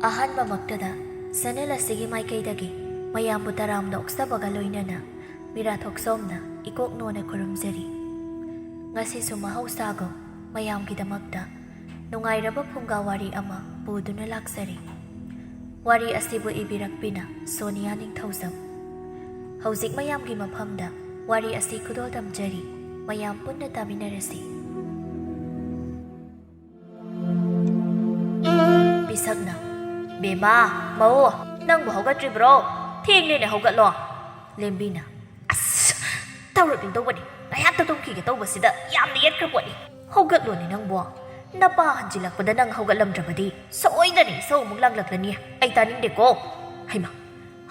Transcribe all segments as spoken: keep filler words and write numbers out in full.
ꯑꯍꯥꯟꯕꯃꯛꯇꯗ channel ꯑꯁꯤꯒꯤ ꯃꯥꯏꯀꯩꯗꯒꯤ ꯃꯌꯥꯝꯕꯨ ꯇꯔꯥꯝꯅ ꯑꯣꯛꯆꯕꯒ ꯂꯣꯏꯅꯅ ꯃꯤꯔꯥꯊꯣꯛꯁꯣꯝꯅ ꯏꯀꯣꯛ ꯅꯣꯟꯅ ꯈꯨꯔꯨꯝꯖꯔꯤ꯫ ꯉꯁꯤꯁꯨ ꯃꯍꯧꯁꯥꯒꯨꯝ ꯃꯌꯥꯝꯒꯤꯗꯃꯛꯇ ꯅꯨꯡꯉꯥꯏꯔꯕ ꯐꯨꯡꯒꯥ ꯋꯥꯔꯤ ꯑꯃ ꯄꯨꯗꯨꯅ ꯂꯥꯛꯆꯔꯤ꯫ ꯋꯥꯔꯤ ꯑꯁꯤꯕꯨ ꯏꯕꯤꯔꯛꯄꯤꯅ ꯁꯣꯅꯤꯌꯥ ꯅꯤꯡꯊꯧꯖꯝ꯫ ꯍꯧꯖꯤꯛ ꯃꯌꯥꯝꯒꯤ ꯃꯐꯝꯗ ꯋꯥꯔꯤ ꯑꯁꯤ ꯈꯨꯗꯣꯜ ꯇꯝꯖꯔꯤ꯫ ꯃꯌꯥꯝ ꯄꯨꯟꯅ ꯇꯥꯃꯤꯟꯅꯔꯁꯤ꯫ ꯄꯤꯁꯛꯅ, "ꯕꯦꯝꯃ, ꯃꯧ, ꯅꯪꯕꯨ ꯍꯧꯒꯠꯇ꯭ꯔꯤꯕ꯭ꯔꯣ? ꯊꯦꯡꯂꯦꯅꯦ, ꯍꯧꯒꯠꯂꯣ꯫" ꯂꯦꯝꯕꯤꯅ, "ꯑꯁ, ꯇꯧꯔꯛꯂꯤꯗꯧꯕꯅꯤ, ꯉꯥꯏꯍꯥꯛꯇ ꯇꯨꯝꯈꯤꯒꯦ ꯇꯧꯕꯁꯤꯗ ꯌꯥꯝꯅ ꯌꯦꯠꯈ꯭ꯔ ꯄꯣꯠꯅꯤ꯫ ꯍꯧꯒꯠꯂꯣꯅꯦ ꯅꯪꯕꯨ꯫ ꯅꯄꯥ ꯍꯟꯖꯤꯜꯂꯛꯄꯗ ꯅꯪ ꯍꯧꯒꯠꯂꯝꯗ꯭ꯔꯕꯗꯤ ꯁꯣꯏꯗꯅ ꯏꯁꯧ ꯑꯃꯨꯛ ꯂꯥꯡꯂꯛꯂꯅꯤ꯫ ꯑꯩ ꯇꯥꯅꯤꯡꯗꯦꯀꯣ꯫ ꯍꯩꯃꯥ,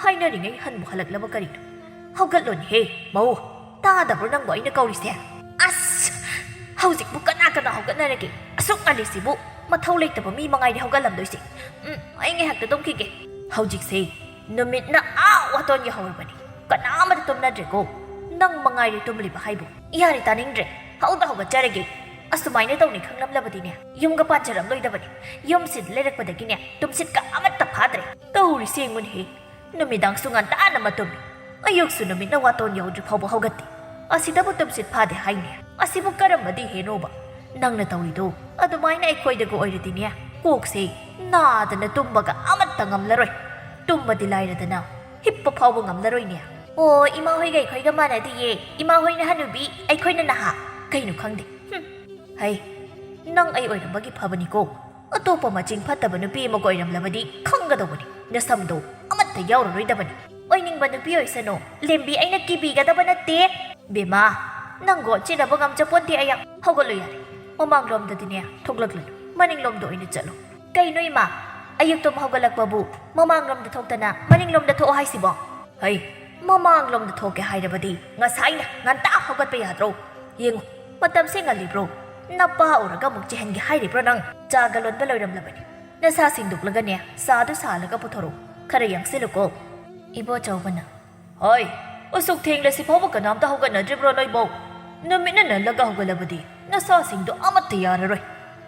ꯍꯥꯏꯅꯔꯤꯉꯩ ꯍꯟꯕꯨ ꯍꯜꯂꯛꯂꯕ ꯀꯔꯤꯅꯣ? ꯍꯧꯒꯠꯂꯣꯅꯦꯍꯦ, ꯃꯧ꯫ ꯇꯥꯗꯕ꯭ꯔꯣ ꯅꯪꯕꯨ ꯑꯩꯅ ꯀꯧꯔꯤꯁꯦ? ꯑꯁ! ꯍꯧꯖꯤꯛꯄꯨ ꯀꯅꯥ ꯀꯅꯥ ꯍꯧꯒꯠꯅꯔꯒꯦ? ꯑꯁꯨꯛ ꯉꯜꯂꯤꯁꯤꯕꯨ ꯃꯊꯧ ꯂꯩꯇꯕ ꯃꯤ ꯃꯉꯥꯏꯔꯦ ꯍꯧꯒꯠꯂꯝꯗꯣꯏꯁꯦ꯫ ꯎꯝ, ꯑꯩ ꯉꯥꯏꯍꯥꯛꯇ ꯇꯨꯝꯈꯤꯒꯦ꯫ ꯍꯧꯖꯤꯛꯁꯦ ꯅꯨꯃꯤꯠꯅ ꯑꯥ ꯋꯥꯇꯣꯟ ꯌꯧꯍꯧꯔꯕꯅꯤ꯫ ꯀꯅꯥ ꯑꯃꯠꯇ ꯇꯨꯝꯅꯗ꯭ꯔꯦꯀꯣ꯫ ꯅꯪ ꯃꯉꯥꯏꯔꯦ ꯇꯨꯝꯂꯤꯕ ꯍꯥꯏꯕꯨ꯫ ꯌꯥꯔꯦ, ꯇꯥꯅꯤꯡꯗ꯭ꯔꯦ꯫ ꯍꯧꯗ ꯍꯧꯒꯠꯆꯔꯒꯦ꯫ ꯑꯁꯨꯃꯥꯏꯅ ꯇꯧꯅꯤ ꯈꯪꯂꯝꯂꯕꯗꯤꯅꯦ, ꯌꯨꯝꯒ ꯄꯥꯟꯖꯔꯝꯂꯣꯏꯗꯕꯅꯤ꯫ ꯌꯨꯝꯁꯤꯗ ꯂꯩꯔꯛꯄꯗꯒꯤꯅꯦ ꯇꯨꯝꯁꯤꯠꯀ ꯑꯃꯠꯇ ꯐꯥꯗ꯭ꯔꯦ꯫ ꯇꯧꯔꯤꯁꯦ ꯌꯦꯡꯉꯨꯅꯦꯍꯦ꯫ ꯅꯨꯃꯤꯗꯥꯡꯁꯨ ꯉꯟꯇꯥꯅ ꯑꯃ ꯇꯨꯝꯃꯤ, ꯑꯌꯨꯛꯁꯨ ꯅꯨꯃꯤꯠꯅ ꯋꯥꯇꯣꯟ ꯌꯧꯗ꯭ꯔꯤ ꯐꯥꯎꯕ ꯍꯧꯒꯠꯇꯦ꯫ ꯑꯁꯤꯗꯕꯨ ꯇꯨꯝꯁꯤꯠ ꯐꯥꯗꯦ ꯍꯥꯏꯅꯦ꯫ ꯑꯁꯤꯕꯨ ꯀꯔꯝꯕ ꯗꯤꯍꯦꯅꯣꯕ? ꯅꯪꯅ ꯇꯧꯔꯤꯗꯣ ꯑꯗꯨꯃꯥꯏꯅ ꯑꯩꯈꯣꯏꯗꯒ ꯑꯣꯏꯔꯗꯤꯅꯦ, ꯀꯣꯛꯁꯦ ꯅꯥꯗꯅ ꯇꯨꯝꯕꯒ ꯑꯃꯠꯇ ꯉꯝꯂꯔꯣꯏ꯫ ꯇꯨꯝꯕꯗꯤ ꯂꯥꯏꯔꯗꯅ, ꯍꯤꯞꯄ ꯐꯥꯎꯕ ꯉꯝꯂꯔꯣꯏꯅꯦ꯫ ꯑꯣ, ꯏꯃꯥ ꯍꯣꯏꯒ ꯑꯩꯈꯣꯏꯒ ꯃꯥꯟꯅꯗꯤꯌꯦ꯫ ꯏꯃꯥ ꯍꯣꯏꯅ ꯍꯅꯨꯕꯤ, ꯑꯩꯈꯣꯏꯅ ꯅꯍꯥ꯫ ꯀꯩꯅꯣ ꯈꯪꯗꯦ꯫ ꯍꯨꯝ꯫ ꯍꯩ, ꯅꯪ ꯑꯩ ꯑꯣꯏꯔꯝꯕꯒꯤ ꯐꯕꯅꯤꯀꯣ꯫ ꯑꯇꯣꯞꯄ ꯃꯆꯤꯡ ꯐꯠꯇꯕ ꯅꯨꯄꯤ ꯑꯃꯒ ꯑꯣꯏꯔꯝꯂꯕꯗꯤ ꯈꯪꯒꯗꯧꯕꯅꯤ꯫ ꯅꯁꯝꯗꯣ ꯑꯃꯠꯇ ꯌꯥꯎꯔꯔꯣꯏꯗꯕꯅꯤ꯫ ꯑꯣꯏꯅꯤꯡꯕ ꯅꯨꯄꯤ ꯑꯣꯏꯁꯅꯨ, ꯂꯦꯝꯕꯤ, ꯑꯩꯅ ꯀꯤꯕꯤꯒꯗꯕ ꯅꯠꯇꯦ꯫ ꯕꯦꯝꯃ, ꯅꯪꯒ ꯑꯣꯟꯁꯤꯟꯅꯕ ꯉꯝꯖꯄꯣꯟꯇꯦ ꯑꯩ꯫ ꯍꯧꯒꯠꯂꯣ ꯌꯥꯔꯦ꯫ ꯃꯃꯥꯡꯂꯣꯝꯗꯗꯤꯅꯦ ꯊꯣꯛꯂꯛꯂꯅꯨ, ꯃꯅꯤꯡꯂꯣꯝꯗ ꯑꯣꯏꯅ ꯆꯠꯂꯣ꯫ ꯀꯩꯅꯣ ꯏꯃꯥ, ꯑꯌꯨꯛꯇꯨꯝ ꯍꯧꯒꯠꯂꯛꯄꯕꯨ ꯃꯃꯥꯡꯂꯣꯝꯗ ꯊꯣꯛꯇꯅ ꯃꯅꯤꯡꯂꯣꯝꯗ ꯊꯣꯛꯑꯣ ꯍꯥꯏꯁꯤꯕꯣ? ꯍꯩ, ꯃꯃꯥꯡꯂꯣꯝꯗ ꯊꯣꯛꯀꯦ ꯍꯥꯏꯔꯕꯗꯤ ꯉꯁꯥꯏꯅ ꯉꯟꯇꯥ ꯍꯧꯒꯠꯄ ꯌꯥꯗ꯭ꯔꯣ? ꯌꯦꯡꯉꯨ, ꯃꯇꯝꯁꯦ ꯉꯜꯂꯤꯕ꯭ꯔꯣ? ꯅꯄꯥ ꯎꯔꯒ ꯑꯃꯨꯛ ꯆꯦꯍꯟꯒꯦ ꯍꯥꯏꯔꯤꯕ꯭ꯔꯣ ꯅꯪ? ꯆꯥꯒ ꯂꯣꯟꯕ ꯂꯣꯏꯔꯝꯂꯕꯅꯤ꯫ ꯅꯁꯥ ꯁꯦꯡꯗꯣꯛꯂꯒꯅꯦ, ꯆꯥꯗꯨ ꯁꯥꯍꯜꯂꯒ ꯄꯨꯊꯣꯔꯛꯎ꯫ ꯈꯔ ꯌꯥꯡꯁꯤꯜꯂꯨꯀꯣ꯫ ꯏꯕꯣꯆꯧꯕꯅ, ꯍꯣꯏ, ꯑꯁꯨꯛ ꯊꯦꯡꯂꯁꯤ ꯐꯥꯎꯕ ꯀꯅꯥꯝꯇ ꯍꯧꯒꯠꯅꯗ꯭ꯔꯤꯕ꯭ꯔꯣ ꯅꯣꯏꯕꯣ? ꯅꯨꯃꯤꯠꯅ ꯅꯜꯂꯒ ꯍꯧꯒꯠꯂꯕꯗꯤ ꯅꯁꯥꯁꯤꯡꯗꯣ ꯑꯃꯠꯇ ꯌꯥꯔꯔꯣꯏ꯫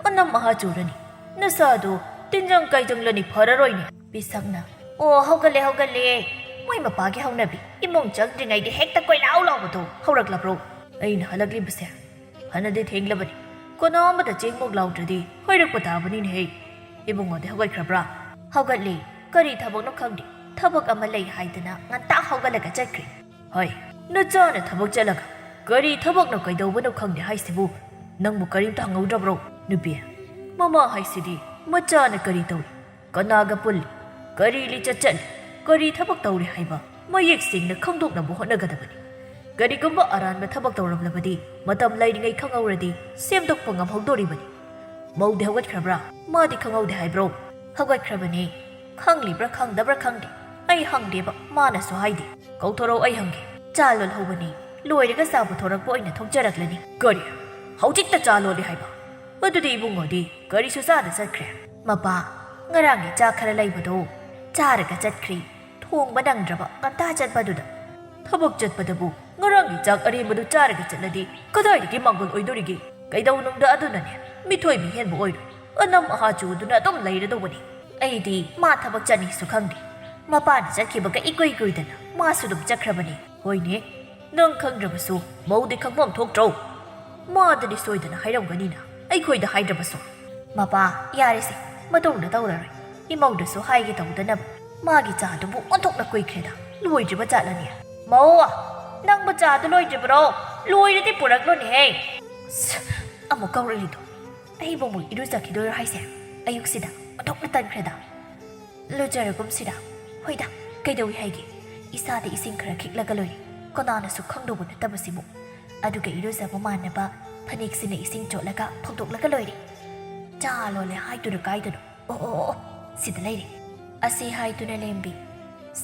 ꯑꯅꯝ ꯑꯍꯥ ꯆꯨꯔꯅꯤ꯫ ꯅꯁꯥꯗꯣ ꯇꯤꯟꯖꯪ ꯀꯥꯏꯖꯪꯂꯅꯤ, ꯐꯔꯔꯣꯏꯅꯦ꯫ ꯄꯤꯁꯛꯅ, "ꯑꯣ, ꯍꯧꯒꯠꯂꯦ, ꯍꯧꯒꯠꯂꯦ꯫ ꯃꯣꯏ ꯃꯄꯥꯒꯤ ꯍꯧꯅꯕꯤ, ꯏꯃꯨꯡ ꯆꯪꯗ꯭ꯔꯤꯉꯩꯗ ꯍꯦꯛꯇ ꯀꯣꯏꯂꯥꯎ ꯂꯥꯎꯕꯗꯣ ꯍꯧꯔꯛꯂꯕ꯭ꯔꯣ?" ꯑꯩꯅ ꯍꯜꯂꯛꯂꯤꯕꯁꯦ ꯐꯅꯗꯤ ꯊꯦꯡꯂꯕꯅꯤ꯫ ꯀꯅꯥ ꯑꯃꯇ ꯆꯦꯡꯃꯨꯛ ꯂꯥꯎꯗ꯭ꯔꯗꯤ ꯍꯣꯏꯔꯛꯄ ꯇꯥꯕꯅꯤꯅꯦꯍꯦ꯫ ꯏꯕꯨꯡꯉꯣꯗꯤ ꯍꯧꯒꯠꯈ꯭ꯔꯕ꯭ꯔꯥ? "ꯍꯧꯒꯠꯂꯦ꯫ ꯀꯔꯤ ꯊꯕꯛꯅꯣ ꯈꯪꯗꯦ, ꯊꯕꯛ ꯑꯃ ꯂꯩ ꯍꯥꯏꯗꯅ ꯉꯟꯇꯥ ꯍꯧꯒꯠꯂꯒ ꯆꯠꯈ꯭ꯔꯦ꯫" "ꯍꯣꯏ, ꯅꯆꯥꯅ ꯊꯕꯛ ꯆꯠꯂꯒ ꯀꯔꯤ ꯊꯕꯛꯅꯣ ꯀꯩꯗꯧꯕꯅꯣ ꯈꯪꯗꯦ ꯍꯥꯏꯁꯤꯕꯨ? ꯅꯪꯕꯨ ꯀꯔꯤꯝꯇ ꯍꯪꯍꯧꯗ꯭ꯔꯕ꯭ꯔꯣ?" "ꯅꯨꯄꯤ, ꯃꯃꯥ ꯍꯥꯏꯁꯤꯗꯤ ꯃꯆꯥꯅ ꯀꯔꯤ ꯇꯧꯔꯤ, ꯀꯅꯥꯒ ꯄꯨꯜꯂꯤ, ꯀꯔꯤ ꯂꯤꯆꯠ ꯆꯠꯂꯤ, ꯀꯔꯤ ꯊꯕꯛ ꯇꯧꯔꯤ ꯍꯥꯏꯕ ꯃꯌꯦꯛ ꯁꯦꯡꯅ ꯈꯪꯗꯣꯛꯅꯕ ꯍꯣꯠꯅꯒꯗꯕꯅꯤ꯫ ꯀꯔꯤꯒꯨꯝꯕ ꯑꯔꯥꯟꯕ ꯊꯕꯛ ꯇꯧꯔꯝꯂꯕꯗꯤ ꯃꯇꯝ ꯂꯩꯔꯤꯉꯩ ꯈꯪꯍꯧꯔꯗꯤ ꯁꯦꯝꯗꯣꯛꯄ ꯉꯝꯍꯧꯗꯣꯔꯤꯕꯅꯤ꯫" "ꯃꯧꯗꯤ ꯍꯧꯒꯠꯈ꯭ꯔꯕ꯭ꯔꯥ? ꯃꯥꯗꯤ ꯈꯪꯍꯧꯗꯦ ꯍꯥꯏꯕ꯭ꯔꯣ?" "ꯍꯧꯒꯠꯈ꯭ꯔꯕꯅꯤ꯫ ꯈꯪꯂꯤꯕ꯭ꯔꯥ ꯈꯪꯗꯕ꯭ꯔꯥ ꯈꯪꯗꯦ, ꯑꯩ ꯍꯪꯗꯦꯕ, ꯃꯥꯅꯁꯨ ꯍꯥꯏꯗꯦ꯫" "ꯀꯧꯊꯣꯔꯛꯎ, ꯑꯩ ꯍꯪꯒꯦ꯫" "ꯆꯥ ꯂꯣꯜꯍꯧꯕꯅꯤ, ꯂꯣꯏꯔꯒ ꯆꯥ ꯄꯨꯊꯣꯔꯛꯄ ꯑꯣꯏꯅ ꯊꯣꯛꯆꯔꯛꯂꯅꯤ꯫" "ꯀꯔꯤ? ꯍꯧꯖꯤꯛꯇ ꯆꯥ ꯂꯣꯜꯂꯤ ꯍꯥꯏꯕ? ꯑꯗꯨꯗꯤ ꯏꯕꯨꯡꯉꯣꯗꯤ ꯀꯔꯤꯁꯨ ꯆꯥꯗ ꯆꯠꯈ꯭ꯔꯦ?" "ꯃꯄꯥ, ꯉꯔꯥꯡꯒꯤ ꯆꯥꯛ ꯈꯔ ꯂꯩꯕꯗꯣ ꯆꯥꯔꯒ ꯆꯠꯈ꯭ꯔꯦ, ꯊꯣꯡꯕ ꯅꯪꯗ꯭ꯔꯕ ꯉꯟꯇꯥ ꯆꯠꯄꯗꯨꯗ꯫" "ꯊꯕꯛ ꯆꯠꯄꯗꯕꯨ ꯉꯔꯥꯡꯒꯤ ꯆꯥꯛ ꯑꯔꯦꯝꯕꯗꯨ ꯆꯥꯔꯒ ꯆꯠꯂꯗꯤ ꯀꯗꯥꯏꯗꯒꯤ ꯃꯥꯡꯒꯣꯜ ꯑꯣꯏꯗꯣꯔꯤꯒꯦ? ꯀꯩꯗꯧꯅꯨꯡꯗ ꯑꯗꯨꯅꯅꯦ ꯃꯤꯊꯣꯏ ꯃꯤꯍꯦꯟꯕ ꯑꯣꯏꯔꯣꯏ, ꯑꯅꯝ ꯑꯍꯥ ꯆꯨꯗꯨꯅ ꯑꯗꯨꯝ ꯂꯩꯔꯗꯧꯕꯅꯤ꯫" "ꯑꯩꯗꯤ ꯃꯥ ꯊꯕꯛ ꯆꯠꯅꯤꯁꯨ ꯈꯪꯗꯦ, ꯃꯄꯥꯅ ꯆꯠꯈꯤꯕꯒ ꯏꯀꯨꯏ ꯀꯨꯏꯗꯅ ꯃꯥꯁꯨ ꯑꯗꯨꯝ ꯆꯠꯈ꯭ꯔꯕꯅꯤ꯫" "ꯍꯣꯏꯅꯦ, ꯅꯪ ꯈꯪꯗ꯭ꯔꯕꯁꯨ ꯃꯧꯗꯤ ꯈꯪꯐꯝ ꯊꯣꯛꯇ꯭ꯔꯣ? ꯃꯥꯗꯗꯤ ꯁꯣꯏꯗꯅ ꯍꯥꯏꯔꯝꯒꯅꯤꯅ, ꯑꯩꯈꯣꯏꯗ ꯍꯥꯏꯗ꯭ꯔꯕꯁꯨ꯫" "ꯃꯄꯥ, ꯌꯥꯔꯦꯁꯦ, ꯃꯇꯨꯡꯗ ꯇꯧꯔꯔꯣꯏ꯫ ꯏꯃꯧꯗꯁꯨ ꯍꯥꯏꯒꯦ ꯇꯧꯗꯅꯕ꯫ ꯃꯥꯒꯤ ꯆꯥꯗꯨꯕꯨ ꯑꯣꯟꯊꯣꯛꯅ ꯀꯨꯏꯈ꯭ꯔꯦꯗ, ꯂꯣꯏꯗ꯭ꯔꯤꯕ ꯖꯥꯠꯂꯅꯦ?" "ꯃꯧ, ꯅꯪꯕꯨ ꯆꯥꯗꯨ ꯂꯣꯏꯗ꯭ꯔꯤꯕꯔꯣ? ꯂꯣꯏꯔꯗꯤ ꯄꯨꯔꯛꯂꯣꯅꯦꯍꯦ꯫" ꯑꯁ, ꯑꯃꯨꯛ ꯀꯧꯔꯛꯂꯤꯗꯣ꯫ ꯑꯩꯕꯨ ꯑꯃꯨꯛ ꯏꯔꯨꯖꯈꯤꯗꯣꯏꯔꯣ ꯍꯥꯏꯁꯦ? ꯑꯌꯨꯛꯁꯤꯗ ꯑꯣꯟꯊꯣꯛꯅ ꯇꯟꯈ꯭ꯔꯦꯗ꯫ ꯂꯨꯖꯔꯒꯨꯝꯁꯤꯗ꯫ ꯍꯣꯏꯗ, ꯀꯩꯗꯧꯏ ꯍꯥꯏꯒꯦ? ꯏꯁꯥꯗ ꯏꯁꯤꯡ ꯈꯔ ꯈꯤꯛꯂꯒ ꯂꯣꯏꯔꯦ꯫ ꯀꯅꯥꯅꯁꯨ ꯈꯪꯗꯧꯕ ꯅꯠꯇꯕꯁꯤꯕꯨ꯫ ꯑꯗꯨꯒ ꯏꯔꯨꯖꯕ ꯃꯥꯟꯅꯕ ꯐꯅꯦꯛꯁꯤꯅ ꯏꯁꯤꯡ ꯆꯣꯠꯂꯒ ꯐꯧꯗꯣꯛꯂꯒ ꯂꯣꯏꯔꯦ꯫ ꯆꯥ ꯂꯣꯜꯂꯦ ꯍꯥꯏꯗꯨꯅ ꯀꯥꯏꯗꯅꯣ? ꯑꯣ, ꯑꯣ, ꯑꯣ, ꯑꯣ, ꯁꯤꯗ ꯂꯩꯔꯦ꯫ ꯑꯁꯤ ꯍꯥꯏꯗꯨꯅ ꯂꯦꯝꯕꯤ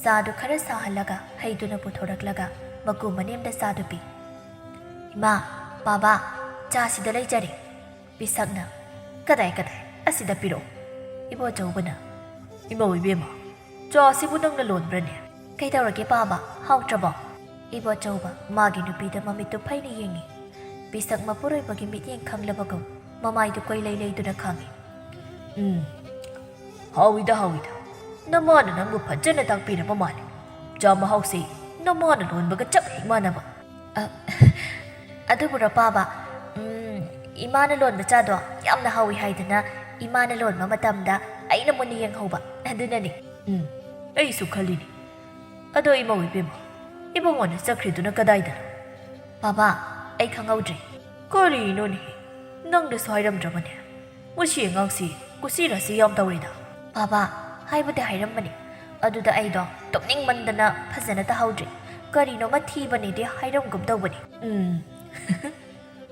ꯆꯥꯗꯨ ꯈꯔ ꯁꯥꯍꯜꯂꯒ ꯍꯩꯗꯨꯅ ꯄꯨꯊꯣꯔꯛꯂꯒ ꯃꯀꯨ ꯃꯅꯦꯝꯗ ꯆꯥꯗꯨ ꯄꯤ꯫ "ꯏꯃꯥ, ꯄꯥꯕ, ꯆꯥ ꯁꯤꯗ ꯂꯩꯖꯔꯦ꯫" ꯄꯤꯁꯛꯅ, "ꯀꯗꯥꯏ, ꯀꯗꯥꯏ? ꯑꯁꯤꯗ ꯄꯤꯔꯛꯑꯣ꯫" ꯏꯕꯣꯆꯧꯕꯅ, "ꯏꯃꯧ ꯏꯕꯦꯝꯃ, ꯆꯥꯁꯤꯕꯨ ꯅꯪꯅ ꯂꯣꯟꯕ꯭ꯔꯅꯦ?" "ꯀꯩꯗꯧꯔꯒꯦ ꯄꯥꯕ? ꯍꯥꯎꯇ꯭ꯔꯕꯣ?" ꯏꯕꯣꯆꯧꯕ ꯃꯥꯒꯤ ꯅꯨꯄꯤꯗ ꯃꯃꯤꯠꯇꯨ ꯐꯩꯅ ꯌꯦꯡꯉꯤ꯫ ꯄꯤꯁꯛ ꯃꯄꯨꯔꯣꯏꯕꯒꯤ ꯃꯤꯠꯌꯦꯡ ꯈꯪꯂꯕꯒꯨꯝ ꯃꯃꯥꯏꯗꯨ ꯀꯣꯏꯂꯩ ꯂꯩꯗꯨꯅ ꯈꯥꯡꯉꯤ꯫ "ꯎꯝ, ꯍꯥꯎꯏꯗ, ꯍꯥꯎꯏꯗ꯫ ꯅꯃꯥꯅ ꯅꯪꯕꯨ ꯐꯖꯅ ꯇꯥꯛꯄꯤꯔꯕ ꯃꯥꯜꯂꯦ꯫ ꯆꯥ ꯃꯍꯥꯎꯁꯦ ꯅꯃꯥꯅ ꯂꯣꯟꯕꯒ ꯆꯞ ꯍꯦꯛ ꯃꯥꯟꯅꯕ꯫ ꯑ, ꯑꯗꯨꯕꯨꯔꯣ ꯄꯥꯕ, ꯎꯝ, ꯏꯃꯥꯅ ꯂꯣꯟꯕ ꯆꯥꯗꯣ ꯌꯥꯝꯅ ꯍꯥꯎꯏ ꯍꯥꯏꯗꯅ ꯏꯃꯥꯅ ꯂꯣꯟꯕ ꯃꯇꯝꯗ ꯑꯩꯅ ꯃꯨꯟꯅ ꯌꯦꯡꯍꯧꯕ, ꯑꯗꯨꯅꯅꯤ꯫ ꯎꯝ, ꯑꯩꯁꯨ ꯈꯜꯂꯤꯅꯤ꯫ ꯑꯗꯣ ꯏꯃꯧ ꯏꯕꯦꯝꯃ, ꯏꯕꯨꯡꯉꯣꯅ ꯆꯠꯈ꯭ꯔꯤꯗꯨꯅ ꯀꯗꯥꯏꯗꯅꯣ? ꯄꯥꯕ, ꯑꯩ ꯈꯪꯍꯧꯗ꯭ꯔꯦ꯫ ꯀꯔꯤꯅꯣꯅꯦ? ꯅꯪꯅꯁꯨ ꯍꯥꯏꯔꯝꯗ꯭ꯔꯕꯅꯦ? ꯃꯁꯤ ꯑꯉꯥꯡꯁꯤ ꯀꯨꯁꯤ ꯔꯥꯁꯤ ꯌꯥꯝ ꯇꯧꯔꯦꯗ꯫ ꯄꯥꯕ, ꯍꯥꯏꯕꯨꯗꯤ ꯍꯥꯏꯔꯝꯕꯅꯦ, ꯑꯗꯨꯗ ꯑꯩꯗꯣ ꯇꯨꯝꯅꯤꯡꯃꯟꯗꯅ ꯐꯖꯅ ꯇꯥꯍꯧꯗ꯭ꯔꯦ꯫ ꯀꯔꯤꯅꯣꯃ ꯊꯤꯕꯅꯦꯗꯤ ꯍꯥꯏꯔꯝꯒꯨꯝ ꯇꯧꯕꯅꯦ꯫ ꯎꯝ꯫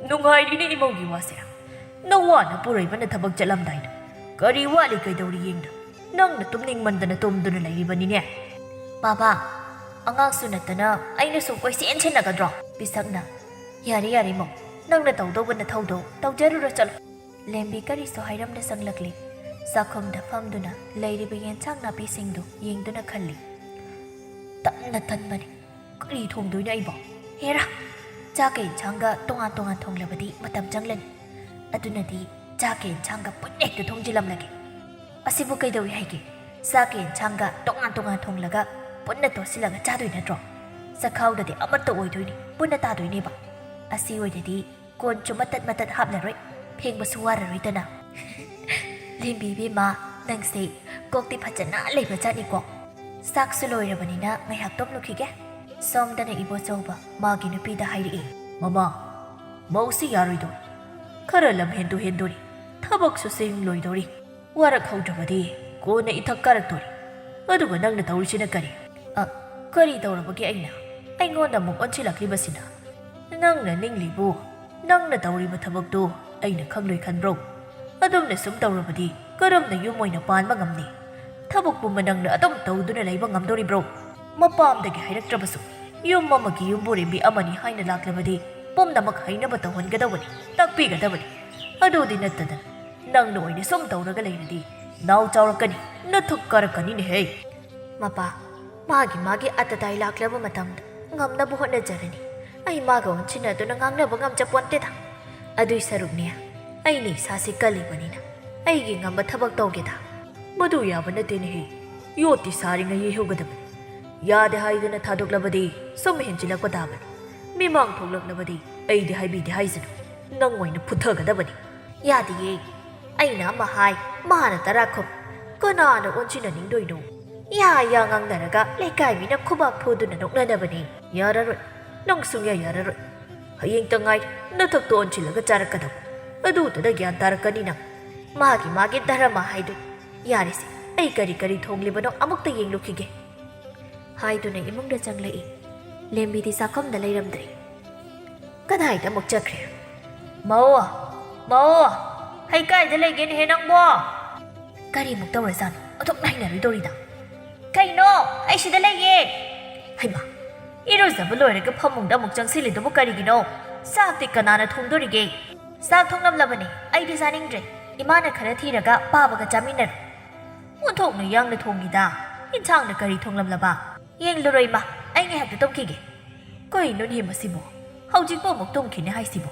ꯅꯨꯡꯉꯥꯏꯔꯤꯅꯦ ꯏꯃꯧꯒꯤ ꯋꯥꯁꯦ꯫ ꯅꯋꯥꯅ ꯄꯨꯔꯩꯕꯅ ꯊꯕꯛ ꯆꯠꯂꯝꯗꯥꯏꯗ ꯀꯔꯤ ꯋꯥꯠꯂꯤ ꯀꯩꯗꯧꯔꯤ ꯌꯦꯡꯗ ꯅꯪꯅ ꯇꯨꯝꯅꯤꯡꯃꯟꯗꯅ ꯇꯨꯝꯗꯨꯅ ꯂꯩꯔꯤꯕꯅꯤꯅꯦ꯫ ꯄꯥꯕ, ꯑꯉꯥꯡꯁꯨ ꯅꯠꯇꯅ ꯑꯩꯅ ꯁꯨꯝ ꯀꯣꯏꯁꯦꯟ ꯁꯦꯟꯅꯒꯗ꯭ꯔꯣ? ꯄꯤꯁꯛꯅ, ꯌꯥꯔꯦ, ꯌꯥꯔꯦ, ꯃꯧ, ꯅꯪꯅ ꯇꯧꯗꯧꯕ ꯅꯊꯧꯗꯣ ꯇꯧꯖꯔꯨꯔꯣ, ꯆꯠꯂꯣ꯫ ꯂꯦꯝꯕꯤ ꯀꯔꯤꯁꯨ ꯍꯥꯏꯔꯝꯗ ꯆꯪꯂꯛꯂꯤ꯫ ꯆꯥꯛꯈꯨꯝꯗ ꯐꯝꯗꯨꯅ ꯂꯩꯔꯤꯕ ꯌꯦꯟꯁꯥꯡ ꯅꯥꯄꯤꯁꯤꯡꯗꯨ ꯌꯦꯡꯗꯨꯅ ꯈꯜꯂꯤ꯫ ꯇꯟꯅ ꯇꯟꯕꯅꯤ꯫ ꯀꯔꯤ ꯊꯣꯡꯗꯣꯏꯅꯣ ꯑꯩꯕꯣ? ꯍꯦꯔꯥ! ꯆꯥꯛꯀ ꯌꯦꯟꯁꯥꯡꯒ ꯇꯣꯉꯥꯟ ꯇꯣꯉꯥꯟ ꯊꯣꯡꯂꯕꯗꯤ ꯃꯇꯝ ꯆꯪꯂꯅꯤ꯫ ꯑꯗꯨꯅꯗꯤ ꯆꯥꯛꯀ ꯌꯦꯟꯁꯥꯡꯒ ꯄꯨꯟꯅ ꯍꯦꯛꯇ ꯊꯣꯡꯖꯤꯜꯂꯝꯂꯒꯦ꯫ ꯑꯁꯤꯕꯨ ꯀꯩꯗꯧꯏ ꯍꯥꯏꯒꯦ? ꯆꯥꯛꯀ ꯌꯦꯟꯁꯥꯡꯒ ꯇꯣꯉꯥꯟ ꯇꯣꯉꯥꯟ ꯊꯣꯡꯂꯒ ꯄꯨꯟꯅ ꯇꯣꯠꯁꯤꯜꯂꯒ ꯆꯥꯗꯣꯏ ꯅꯠꯇ꯭ꯔꯣ? ꯆꯈꯥꯎꯗꯗꯤ ꯑꯃꯠꯇ ꯑꯣꯏꯗꯣꯏꯅꯤ, ꯄꯨꯟꯅ ꯇꯥꯗꯣꯏꯅꯦꯕ꯫ ꯑꯁꯤ ꯑꯣꯏꯔꯗꯤ ꯀꯣꯟꯁꯨ ꯃꯇꯠ ꯃꯇꯠ ꯍꯥꯞꯂꯔꯣꯏ, ꯐꯦꯡꯕꯁꯨ ꯋꯥꯔꯔꯣꯏꯗꯅ꯫ ꯂꯦꯝꯕꯤ ꯏꯕꯦꯝꯃ, ꯅꯪꯁꯦ ꯀꯣꯛꯇꯤ ꯐꯖꯅ ꯂꯩꯕ ꯖꯥꯠꯅꯤꯀꯣ꯫ ꯆꯥꯛꯁꯨ ꯂꯣꯏꯔꯕꯅꯤꯅ ꯉꯥꯏꯍꯥꯛ ꯇꯨꯝꯂꯨꯈꯤꯒꯦ꯫ ꯁꯣꯝꯗꯅ ꯏꯕꯣꯆꯧꯕ ꯃꯥꯒꯤ ꯅꯨꯄꯤꯗ ꯍꯥꯏꯔꯛꯏ꯫ ꯃꯃꯥ, ꯃꯧꯁꯤ ꯌꯥꯔꯣꯏꯗꯧꯔꯤ꯫ ꯈꯔ ꯂꯝ ꯍꯦꯟꯗꯣ ꯍꯦꯟꯗꯣꯔꯤ꯫ ꯊꯕꯛꯁꯨ ꯁꯤꯡ ꯂꯣꯏꯗꯧꯔꯤ꯫ ꯋꯥꯔꯛꯍꯧꯗ꯭ꯔꯕꯗꯤ ꯀꯣꯟꯅ ꯏꯊꯛ ꯀꯥꯔꯛꯇꯣꯔꯤ꯫ ꯑꯗꯨꯒ ꯅꯪꯅ ꯇꯧꯔꯤꯁꯤꯅ ꯀꯔꯤ? ꯑ, ꯀꯔꯤ ꯇꯧꯔꯕꯒꯦ ꯑꯩꯅ? ꯑꯩꯉꯣꯟꯗ ꯑꯃꯨꯛ ꯑꯣꯟꯁꯤꯜꯂꯛꯂꯤꯕꯁꯤꯅ? ꯅꯪꯅ ꯅꯤꯡꯂꯤꯕꯨ, ꯅꯪꯅ ꯇꯧꯔꯤꯕ ꯊꯕꯛꯇꯨ ꯑꯩꯅ ꯈꯪꯂꯣꯏ ꯈꯟꯕ꯭ꯔꯣ? ꯑꯗꯨꯝꯅ ꯁꯨꯝ ꯇꯧꯔꯕꯗꯤ ꯀꯔꯝꯅ ꯌꯨꯝ ꯑꯣꯏꯅ ꯄꯥꯟꯕ ꯉꯝꯅꯤ? ꯊꯕꯛ ꯄꯨꯝꯕ ꯅꯪꯅ ꯑꯗꯨꯝ ꯇꯧꯗꯨꯅ ꯂꯩꯕ ꯉꯝꯗꯣꯔꯤꯕ꯭ꯔꯣ? ꯃꯄꯥꯝꯗꯒꯤ ꯍꯥꯏꯔꯛꯇ꯭ꯔꯕꯁꯨ ꯌꯨꯝ ꯑꯃꯒꯤ ꯌꯨꯝꯕꯨꯔꯦꯝꯕꯤ ꯑꯃꯅꯤ ꯍꯥꯏꯅ ꯂꯥꯛꯂꯕꯗꯤ ꯄꯨꯝꯅꯃꯛ ꯍꯩꯅꯕ ꯇꯧꯍꯟꯒꯗꯧꯕꯅꯤ, ꯇꯥꯛꯄꯤꯒꯗꯕꯅꯤ꯫ ꯑꯗꯨꯗꯤ ꯅꯠꯇꯗꯅ ꯅꯪꯅ ꯑꯣꯏꯅ ꯁꯨꯝ ꯇꯧꯔꯒ ꯂꯩꯔꯗꯤ ꯅꯥꯎ ꯆꯥꯎꯔꯛꯀꯅꯤ, ꯅꯊꯛ ꯀꯥꯔꯛꯀꯅꯤꯅꯦꯍꯦ꯫ ꯃꯄꯥ, ꯃꯥꯒꯤ ꯃꯥꯒꯤ ꯑꯇꯇꯥꯏ ꯂꯥꯛꯂꯕ ꯃꯇꯝꯗ ꯉꯝꯅꯕ ꯍꯣꯠꯅꯖꯔꯅꯤ꯫ ꯑꯩ ꯃꯥꯒ ꯑꯣꯟꯁꯤꯟꯅꯗꯨꯅ ꯉꯥꯡꯅꯕ ꯉꯝꯖꯄꯣꯟꯇꯦꯗ꯫ ꯑꯗꯨꯏ ꯁꯔꯨꯛꯅꯦ, ꯑꯩꯅ ꯏꯁꯥꯁꯤ ꯀꯜꯂꯤꯕꯅꯤꯅ ꯑꯩꯒꯤ ꯉꯝꯕ ꯊꯕꯛ ꯇꯧꯒꯦꯗ꯫ ꯃꯗꯨ ꯌꯥꯕ ꯅꯠꯇꯦꯅꯦꯍꯦ꯫ ꯌꯣꯠꯇꯤ ꯁꯥꯔꯤꯉꯩ ꯌꯩꯍꯧꯒꯗꯕꯅꯤ꯫ ꯌꯥꯗꯦ ꯍꯥꯏꯗꯅ ꯊꯥꯗꯣꯛꯂꯕꯗꯤ ꯁꯨꯝ ꯍꯦꯟꯖꯤꯜꯂꯛꯄ ꯇꯥꯕꯅꯤ꯫ ꯃꯤꯃꯥꯡ ꯊꯣꯛꯂꯛꯂꯕꯗꯤ ꯑꯩꯗꯤ ꯍꯥꯏꯕꯤꯗꯦ ꯍꯥꯏꯁꯤꯅꯤ꯫ ꯅꯪ ꯑꯣꯏꯅ ꯐꯨꯊꯒꯗꯕꯅꯤ꯫ ꯌꯥꯗꯤꯌꯦ꯫ ꯑꯩꯅ ꯑꯃ ꯍꯥꯏ, ꯃꯥꯅ ꯇꯔꯥ ꯈꯨꯝ꯫ ꯀꯅꯥꯅ ꯑꯣꯟꯁꯤꯟꯅꯅꯤꯡꯗꯣꯏꯅꯣ? ꯌꯥ ꯌꯥ ꯉꯥꯡꯅꯔꯒ ꯂꯩꯀꯥꯏ ꯃꯤꯅ ꯈꯨꯕꯥꯛ ꯐꯨꯗꯨꯅ ꯅꯣꯛꯅꯅꯕꯅꯤ꯫ ꯌꯥꯔꯔꯣꯏ꯫ ꯅꯪ ꯁꯨꯡꯌꯥ ꯌꯥꯔꯔꯣꯏ꯫ ꯍꯌꯦꯡꯇ ꯉꯥꯏ, ꯅꯊꯛꯇ ꯑꯣꯟꯁꯤꯜꯂꯒ ꯆꯥꯔꯛꯀꯗꯕ꯫ ꯑꯗꯨꯗꯨꯗ ꯒ꯭ꯌꯥꯟ ꯇꯥꯔꯛꯀꯅꯤ ꯅꯪ꯫ ꯃꯥꯒꯤ ꯃꯥꯒꯤ ꯙꯔꯃ ꯍꯥꯏꯗꯨꯅꯤ꯫ ꯌꯥꯔꯦꯁꯦ, ꯑꯩ ꯀꯔꯤ ꯀꯔꯤ ꯊꯣꯡꯂꯤꯕꯅꯣ ꯑꯃꯨꯛꯇ ꯌꯦꯡꯂꯨꯈꯤꯒꯦ꯫ ꯍꯥꯏꯗꯨꯅ ꯏꯃꯨꯡꯗ ꯆꯪꯂꯛꯏ꯫ ꯂꯦꯝꯕꯤꯗꯤ ꯆꯥꯛꯈꯨꯝꯗ ꯂꯩꯔꯝꯗ꯭ꯔꯦ꯫ ꯀꯗꯥꯏꯗ ꯑꯃꯨꯛ ꯆꯠꯈ꯭ꯔꯦ? ꯃꯧ! ꯃꯧ! ꯍꯩ ꯀꯥꯏꯗ ꯂꯩꯒꯦꯅꯦꯍꯦ ꯅꯪꯕꯣ? ꯀꯔꯤꯃꯨꯛ ꯇꯧꯔꯖꯥꯠꯅꯣ? ꯑꯗꯨꯛ ꯅꯩꯅꯔꯨꯗꯧꯔꯤꯗ꯫ ꯀꯩꯅꯣ? ꯑꯩ ꯁꯤꯗ ꯂꯩꯌꯦ꯫ ꯍꯩꯃꯥ! ꯏꯔꯨꯖꯕ ꯂꯣꯏꯔꯒ ꯐꯃꯨꯡꯗ ꯑꯃꯨꯛ ꯆꯪꯁꯤꯜꯂꯤꯗꯨꯕꯨ ꯀꯔꯤꯒꯤꯅꯣ? ꯆꯥꯛꯇꯤ ꯀꯅꯥꯅ ꯊꯣꯡꯗꯣꯔꯤꯒꯦ? ꯆꯥꯛ ꯊꯣꯡꯂꯝꯂꯕꯅꯦ꯫ ꯑꯩꯗꯤ ꯆꯥꯅꯤꯡꯗ꯭ꯔꯦ꯫ ꯏꯃꯥꯅ ꯈꯔ ꯊꯤꯔꯒ ꯄꯥꯕꯒ ꯆꯥꯃꯤꯟꯅꯔꯣ꯫ ꯑꯣꯟꯊꯣꯛꯅ ꯌꯥꯡꯅ ꯊꯣꯡꯉꯤꯗ꯫ ꯏꯟꯁꯥꯡꯅ ꯀꯔꯤ ꯊꯣꯡꯂꯝꯂꯕ? ꯌꯦꯡꯂꯨꯔꯣ ꯏꯃꯥ, ꯑꯩ ꯉꯥꯏꯍꯥꯛꯇ ꯇꯨꯝꯈꯤꯒꯦ꯫ ꯀꯩꯅꯣꯅꯦ ꯃꯁꯤꯕꯣ? ꯍꯧꯖꯤꯛꯄꯨ ꯑꯃꯨꯛ ꯇꯨꯝꯈꯤꯅꯤ ꯍꯥꯏꯁꯤꯕꯣ?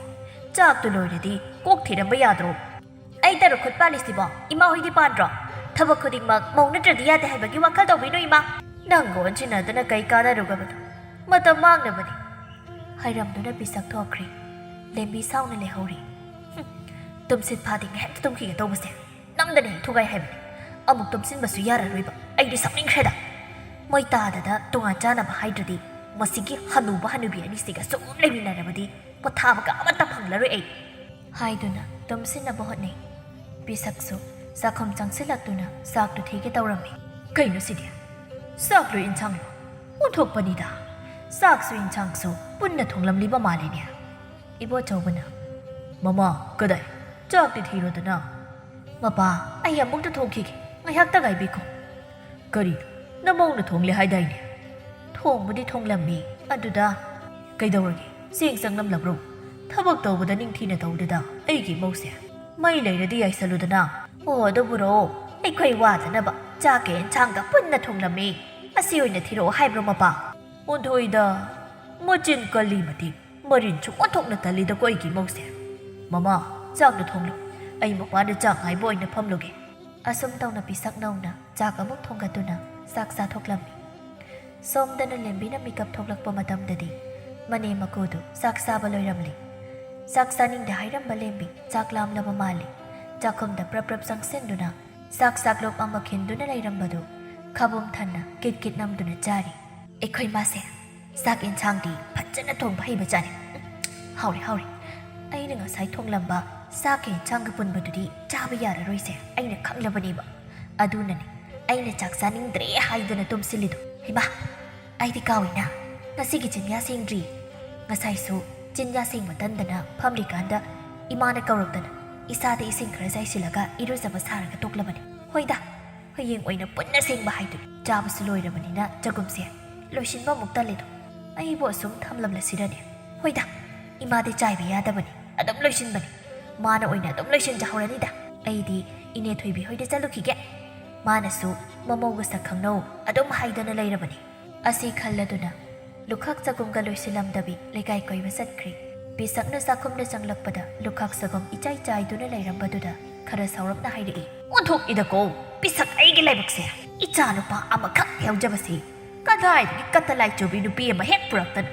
ꯆꯥꯛꯇꯨ ꯂꯣꯏꯔꯗꯤ ꯀꯣꯛ ꯊꯤꯔꯝꯕ ꯌꯥꯗ꯭ꯔꯣ? ꯑꯩ ꯇꯔꯨꯛ ꯈꯨꯠ ꯄꯥꯜꯂꯤꯁꯤꯕꯣ ꯏꯃꯥ ꯍꯣꯏꯗꯤ ꯄꯥꯟꯗ꯭ꯔꯣ? ꯊꯕꯛ ꯈꯨꯗꯤꯡꯃꯛ ꯃꯧ ꯅꯠꯇ꯭ꯔꯗꯤ ꯌꯥꯗꯦ ꯍꯥꯏꯕꯒꯤ ꯋꯥꯈꯜ ꯇꯧꯕꯤꯅꯨ ꯏꯃꯥ꯫ ꯅꯪꯒ ꯑꯣꯟꯁꯤꯟꯅꯗꯅ ꯀꯩ ꯀꯥꯟꯅꯔꯨꯒꯕꯅꯣ? ꯃꯇꯝ ꯃꯥꯡꯅꯕꯅꯤ꯫ ꯍꯥꯏꯔꯝꯗꯨꯅ ꯄꯤꯁꯛ ꯊꯣꯛꯈ꯭ꯔꯦ꯫ ꯂꯦꯝꯕꯤ ꯁꯥꯎꯅ ꯂꯩꯍꯧꯔꯤ꯫ ꯍꯨꯝ, ꯇꯨꯝꯁꯤꯠ ꯐꯥꯗꯦ ꯉꯥꯏꯍꯥꯛꯇ ꯇꯨꯝꯈꯤꯒꯦ ꯇꯧꯕꯁꯦ꯫ ꯅꯝꯗꯅ ꯍꯦꯛ ꯊꯨꯒꯥꯏ ꯍꯥꯏꯕꯅꯤ꯫ ꯑꯃꯨꯛ ꯇꯨꯝꯁꯤꯟꯕꯁꯨ ꯌꯥꯔꯔꯣꯏꯕ꯫ ꯑꯩꯗꯤ ꯁꯥꯎꯅꯤꯡꯈ꯭ꯔꯦꯗ꯫ ꯃꯣꯏ ꯇꯥꯗꯗ ꯇꯣꯉꯥꯟ ꯆꯥꯅꯕ ꯍꯥꯏꯗ꯭ꯔꯗꯤ ꯃꯁꯤꯒꯤ ꯍꯅꯨꯕ ꯍꯅꯨꯕꯤ ꯑꯅꯤꯁꯤꯒ ꯁꯨꯝ ꯂꯩꯃꯤꯟꯅꯔꯕꯗꯤ ꯄꯣꯊꯥꯕꯒ ꯑꯃꯠꯇ ꯐꯪꯂꯔꯣꯏ ꯑꯩ꯫ ꯍꯥꯏꯗꯨꯅ ꯇꯨꯝꯁꯤꯟꯅꯕ ꯍꯣꯠꯅꯩ꯫ ꯄꯤꯁꯛꯁꯨ ꯆꯥꯛꯈꯨꯝ ꯆꯪꯁꯤꯜꯂꯛꯇꯨꯅ ꯆꯥꯛꯇꯨ ꯊꯤꯒꯦ ꯇꯧꯔꯝꯃꯤ꯫ ꯀꯩꯅꯣ ꯁꯤꯗꯤ? ꯆꯥꯛꯂꯣ ꯏꯟꯁꯥꯡꯂꯣ? ꯑꯣꯟꯊꯣꯛꯄꯅꯤꯗ꯫ ꯆꯥꯛꯁꯨ ꯏꯟꯁꯥꯡꯁꯨ ꯄꯨꯟꯅ ꯊꯣꯡꯂꯝꯂꯤꯕ ꯃꯥꯜꯂꯤꯅꯦ꯫ ꯏꯕꯣꯆꯧꯕꯅ, "ꯃꯃꯥ, ꯀꯗꯥꯏ? ꯆꯥꯛꯇꯤ ꯊꯤꯔꯣꯗꯅ꯫" "ꯃꯄꯥ, ꯑꯩ ꯑꯃꯨꯛꯇ ꯊꯣꯡꯈꯤꯒꯦ, ꯉꯥꯏꯍꯥꯛꯇ ꯉꯥꯏꯕꯤꯈꯣ꯫" "ꯀꯔꯤ? ꯅꯃꯧꯅ ꯊꯣꯡꯂꯦ ꯍꯥꯏꯗꯥꯏꯅꯦ?" "ꯊꯣꯡꯕꯨꯗꯤ ꯊꯣꯡꯂꯝꯃꯤ, ꯑꯗꯨꯗ..." "ꯀꯩꯗꯧꯔꯒꯦ? ꯆꯦꯡ ꯆꯪꯂꯝꯂꯕ꯭ꯔꯣ? ꯊꯕꯛ ꯇꯧꯕꯗ ꯅꯤꯡꯊꯤꯅ ꯇꯧꯗꯦꯗ ꯑꯩꯒꯤ ꯏꯃꯧꯁꯦ꯫ ꯃꯩ ꯂꯩꯔꯗꯤ ꯌꯥꯏꯁꯜꯂꯨꯗꯅ꯫" "ꯑꯣ, ꯑꯗꯨꯕꯨꯔꯣ? ꯑꯩꯈꯣꯏ ꯋꯥꯗꯅꯕ ꯆꯥꯛꯀ ꯑꯦꯟꯁꯥꯡꯒ ꯄꯨꯟꯅ ꯊꯣꯡꯂꯝꯃꯤ꯫ ꯑꯁꯤ ꯑꯣꯏꯅ ꯊꯤꯔꯛꯑꯣ ꯍꯥꯏꯕ꯭ꯔꯣ, ꯃꯄꯥ?" "ꯑꯣꯟꯊꯣꯛꯏꯗ, ꯃꯆꯤꯟ ꯀꯜꯂꯤ ꯃꯇꯤꯛ꯫ ꯃꯔꯤꯟꯁꯨ ꯑꯣꯟꯊꯣꯛꯅ ꯇꯜꯂꯤꯗꯀꯣ ꯑꯩꯒꯤ ꯏꯃꯧꯁꯦ꯫ ꯃꯃꯥ, ꯆꯥꯛꯇꯨ ꯊꯣꯡꯂꯨ꯫ ꯑꯩ ꯃꯄꯥꯟꯗ ꯆꯥꯛ ꯉꯥꯏꯕ ꯑꯣꯏꯅ ꯐꯝꯂꯨꯒꯦ꯫" ꯑꯁꯨꯝ ꯇꯧꯅ ꯄꯤꯁꯛ ꯅꯧꯅ ꯆꯥꯛ ꯑꯃꯨꯛ ꯊꯣꯡꯒꯠꯇꯨꯅ ꯆꯥꯛ ꯆꯥꯊꯣꯛꯂꯝꯃꯤ꯫ ꯁꯣꯝꯗꯅ ꯂꯦꯝꯕꯤꯅ ꯃꯤꯀꯞ ꯊꯣꯛꯂꯛꯄ ꯃꯇꯝꯗꯗꯤ ꯃꯅꯦꯝ ꯃꯀꯨꯗꯨ ꯆꯥꯛ ꯆꯥꯕ ꯂꯣꯏꯔꯝꯂꯤ꯫ ꯆꯥꯛ ꯆꯥꯅꯤꯡꯗꯦ ꯍꯥꯏꯔꯝꯕ ꯂꯦꯝꯕꯤ ꯆꯥꯛ ꯂꯥꯝꯂꯕ ꯃꯥꯜꯂꯤ꯫ ꯆꯥꯛꯈꯨꯝꯗ ꯄ꯭ꯔꯞ ꯄ꯭ꯔꯞ ꯆꯪꯁꯤꯟꯗꯨꯅ ꯆꯥꯛ ꯆꯥꯛꯂꯣꯛ ꯑꯃ ꯈꯤꯟꯗꯨꯅ ꯂꯩꯔꯝꯕꯗꯨ ꯈꯕꯨꯝ ꯊꯟꯅ ꯀꯤꯠ ꯀꯤꯠ ꯅꯝꯗꯨꯅ ꯆꯥꯔꯤ꯫ ꯑꯩꯈꯣꯏ ꯃꯥꯁꯦ ꯆꯥꯛ ꯌꯦꯟꯁꯥꯡꯗꯤ ꯐꯖꯅ ꯊꯣꯡꯕ ꯍꯩꯕꯖꯥꯠꯅꯤ꯫ ꯎꯝ, ꯍꯥꯎꯔꯦ, ꯍꯥꯎꯔꯦ꯫ ꯑꯩꯅ ꯉꯁꯥꯏ ꯊꯣꯡꯂꯝꯕ ꯆꯥꯛꯀ ꯌꯦꯟꯁꯥꯡꯒ ꯄꯨꯟꯕꯗꯨꯗꯤ ꯆꯥꯕ ꯌꯥꯔꯔꯣꯏꯁꯦ, ꯑꯩꯅ ꯈꯪꯂꯕꯅꯦꯕ꯫ ꯑꯗꯨꯅꯅꯦ ꯑꯩꯅ ꯆꯥꯛ ꯆꯥꯅꯤꯡꯗ꯭ꯔꯦ ꯍꯥꯏꯗꯅ ꯇꯨꯝꯁꯤꯜꯂꯤꯗꯣ꯫ ꯍꯩꯃꯥ, ꯑꯩꯗꯤ ꯀꯥꯎꯏꯅ, ꯉꯁꯤꯒꯤ ꯆꯤꯟꯌꯥ ꯁꯦꯡꯗ꯭ꯔꯤ꯫ ꯉꯁꯥꯏꯁꯨ ꯆꯤꯟꯌꯥ ꯁꯦꯡꯕ ꯇꯟꯗꯅ ꯐꯝꯂꯤꯀꯥꯟꯗ ꯏꯃꯥꯅ ꯀꯧꯔꯛꯇꯅ ꯏꯁꯥꯗ ꯏꯁꯤꯡ ꯈꯔ ꯆꯥꯏꯁꯤꯜꯂꯒ ꯏꯔꯨꯖꯕ ꯁꯥꯔꯒ ꯇꯣꯛꯂꯕꯅꯤ꯫ ꯍꯣꯏꯗ, ꯍꯌꯦꯡ ꯑꯣꯏꯅ ꯄꯨꯟꯅ ꯁꯦꯡꯕ ꯍꯥꯏꯗꯨꯅꯤ꯫ ꯆꯥꯕꯁꯨ ꯂꯣꯏꯔꯕꯅꯤꯅ ꯆꯒꯨꯝꯁꯦ ꯂꯣꯏꯁꯤꯟꯕ ꯑꯃꯨꯛ ꯇꯜꯂꯦꯗꯣ꯫ ꯑꯩꯕꯨ ꯑꯁꯨꯝ ꯊꯝꯂꯝꯂꯁꯤꯔꯅꯦ? ꯍꯣꯏꯗ, ꯏꯃꯥꯗꯤ ꯆꯥꯏꯕ ꯌꯥꯗꯕꯅꯤ, ꯑꯗꯨꯝ ꯂꯣꯏꯁꯤꯟꯕꯅꯤ꯫ ꯃꯥꯅ ꯑꯣꯏꯅ ꯑꯗꯨꯝ ꯂꯣꯏꯁꯤꯟꯖꯍꯧꯔꯅꯤꯗ꯫ ꯑꯩꯗꯤ ꯏꯅꯦ ꯊꯣꯏꯕꯤ ꯍꯣꯏꯗ ꯆꯠꯂꯨꯈꯤꯒꯦ꯫ ꯃꯥꯅꯁꯨ ꯃꯃꯧꯒ ꯁꯛ ꯈꯪꯅꯧ ꯑꯗꯨꯝ ꯍꯥꯏꯗꯅ ꯂꯩꯔꯕꯅꯤ꯫ ꯑꯁꯤ ꯈꯜꯂꯗꯨꯅ ꯂꯨꯈꯥꯛ ꯆꯒꯨꯝꯒ ꯂꯣꯏꯁꯤꯜꯂꯝꯗꯕꯤ ꯂꯩꯀꯥꯏ ꯀꯣꯏꯕ ꯆꯠꯈ꯭ꯔꯤ꯫ ꯄꯤꯁꯛꯅ ꯆꯥꯛꯈꯨꯝꯗ ꯆꯪꯂꯛꯄꯗ ꯂꯨꯈꯥꯛ ꯆꯒꯨꯝ ꯏꯆꯥꯏ ꯆꯥꯏꯗꯨꯅ ꯂꯩꯔꯝꯕꯗꯨꯗ ꯈꯔ ꯁꯥꯎꯔꯞꯅ ꯍꯥꯏꯔꯛꯏ꯫ "ꯑꯣꯟꯊꯣꯛꯏꯗꯀꯣ, ꯄꯤꯁꯛ ꯑꯩꯒꯤ ꯂꯥꯏꯕꯛꯁꯦ꯫ ꯏꯆꯥ ꯅꯨꯄꯥ ꯑꯃꯈꯛ ꯌꯥꯎꯖꯕꯁꯤ ꯀꯗꯥꯏꯗꯒꯤ ꯀꯠꯇ ꯂꯥꯏꯆꯨꯕꯤ ꯅꯨꯄꯤ ꯑꯃ ꯍꯦꯛ ꯄꯨꯔꯛꯇꯅ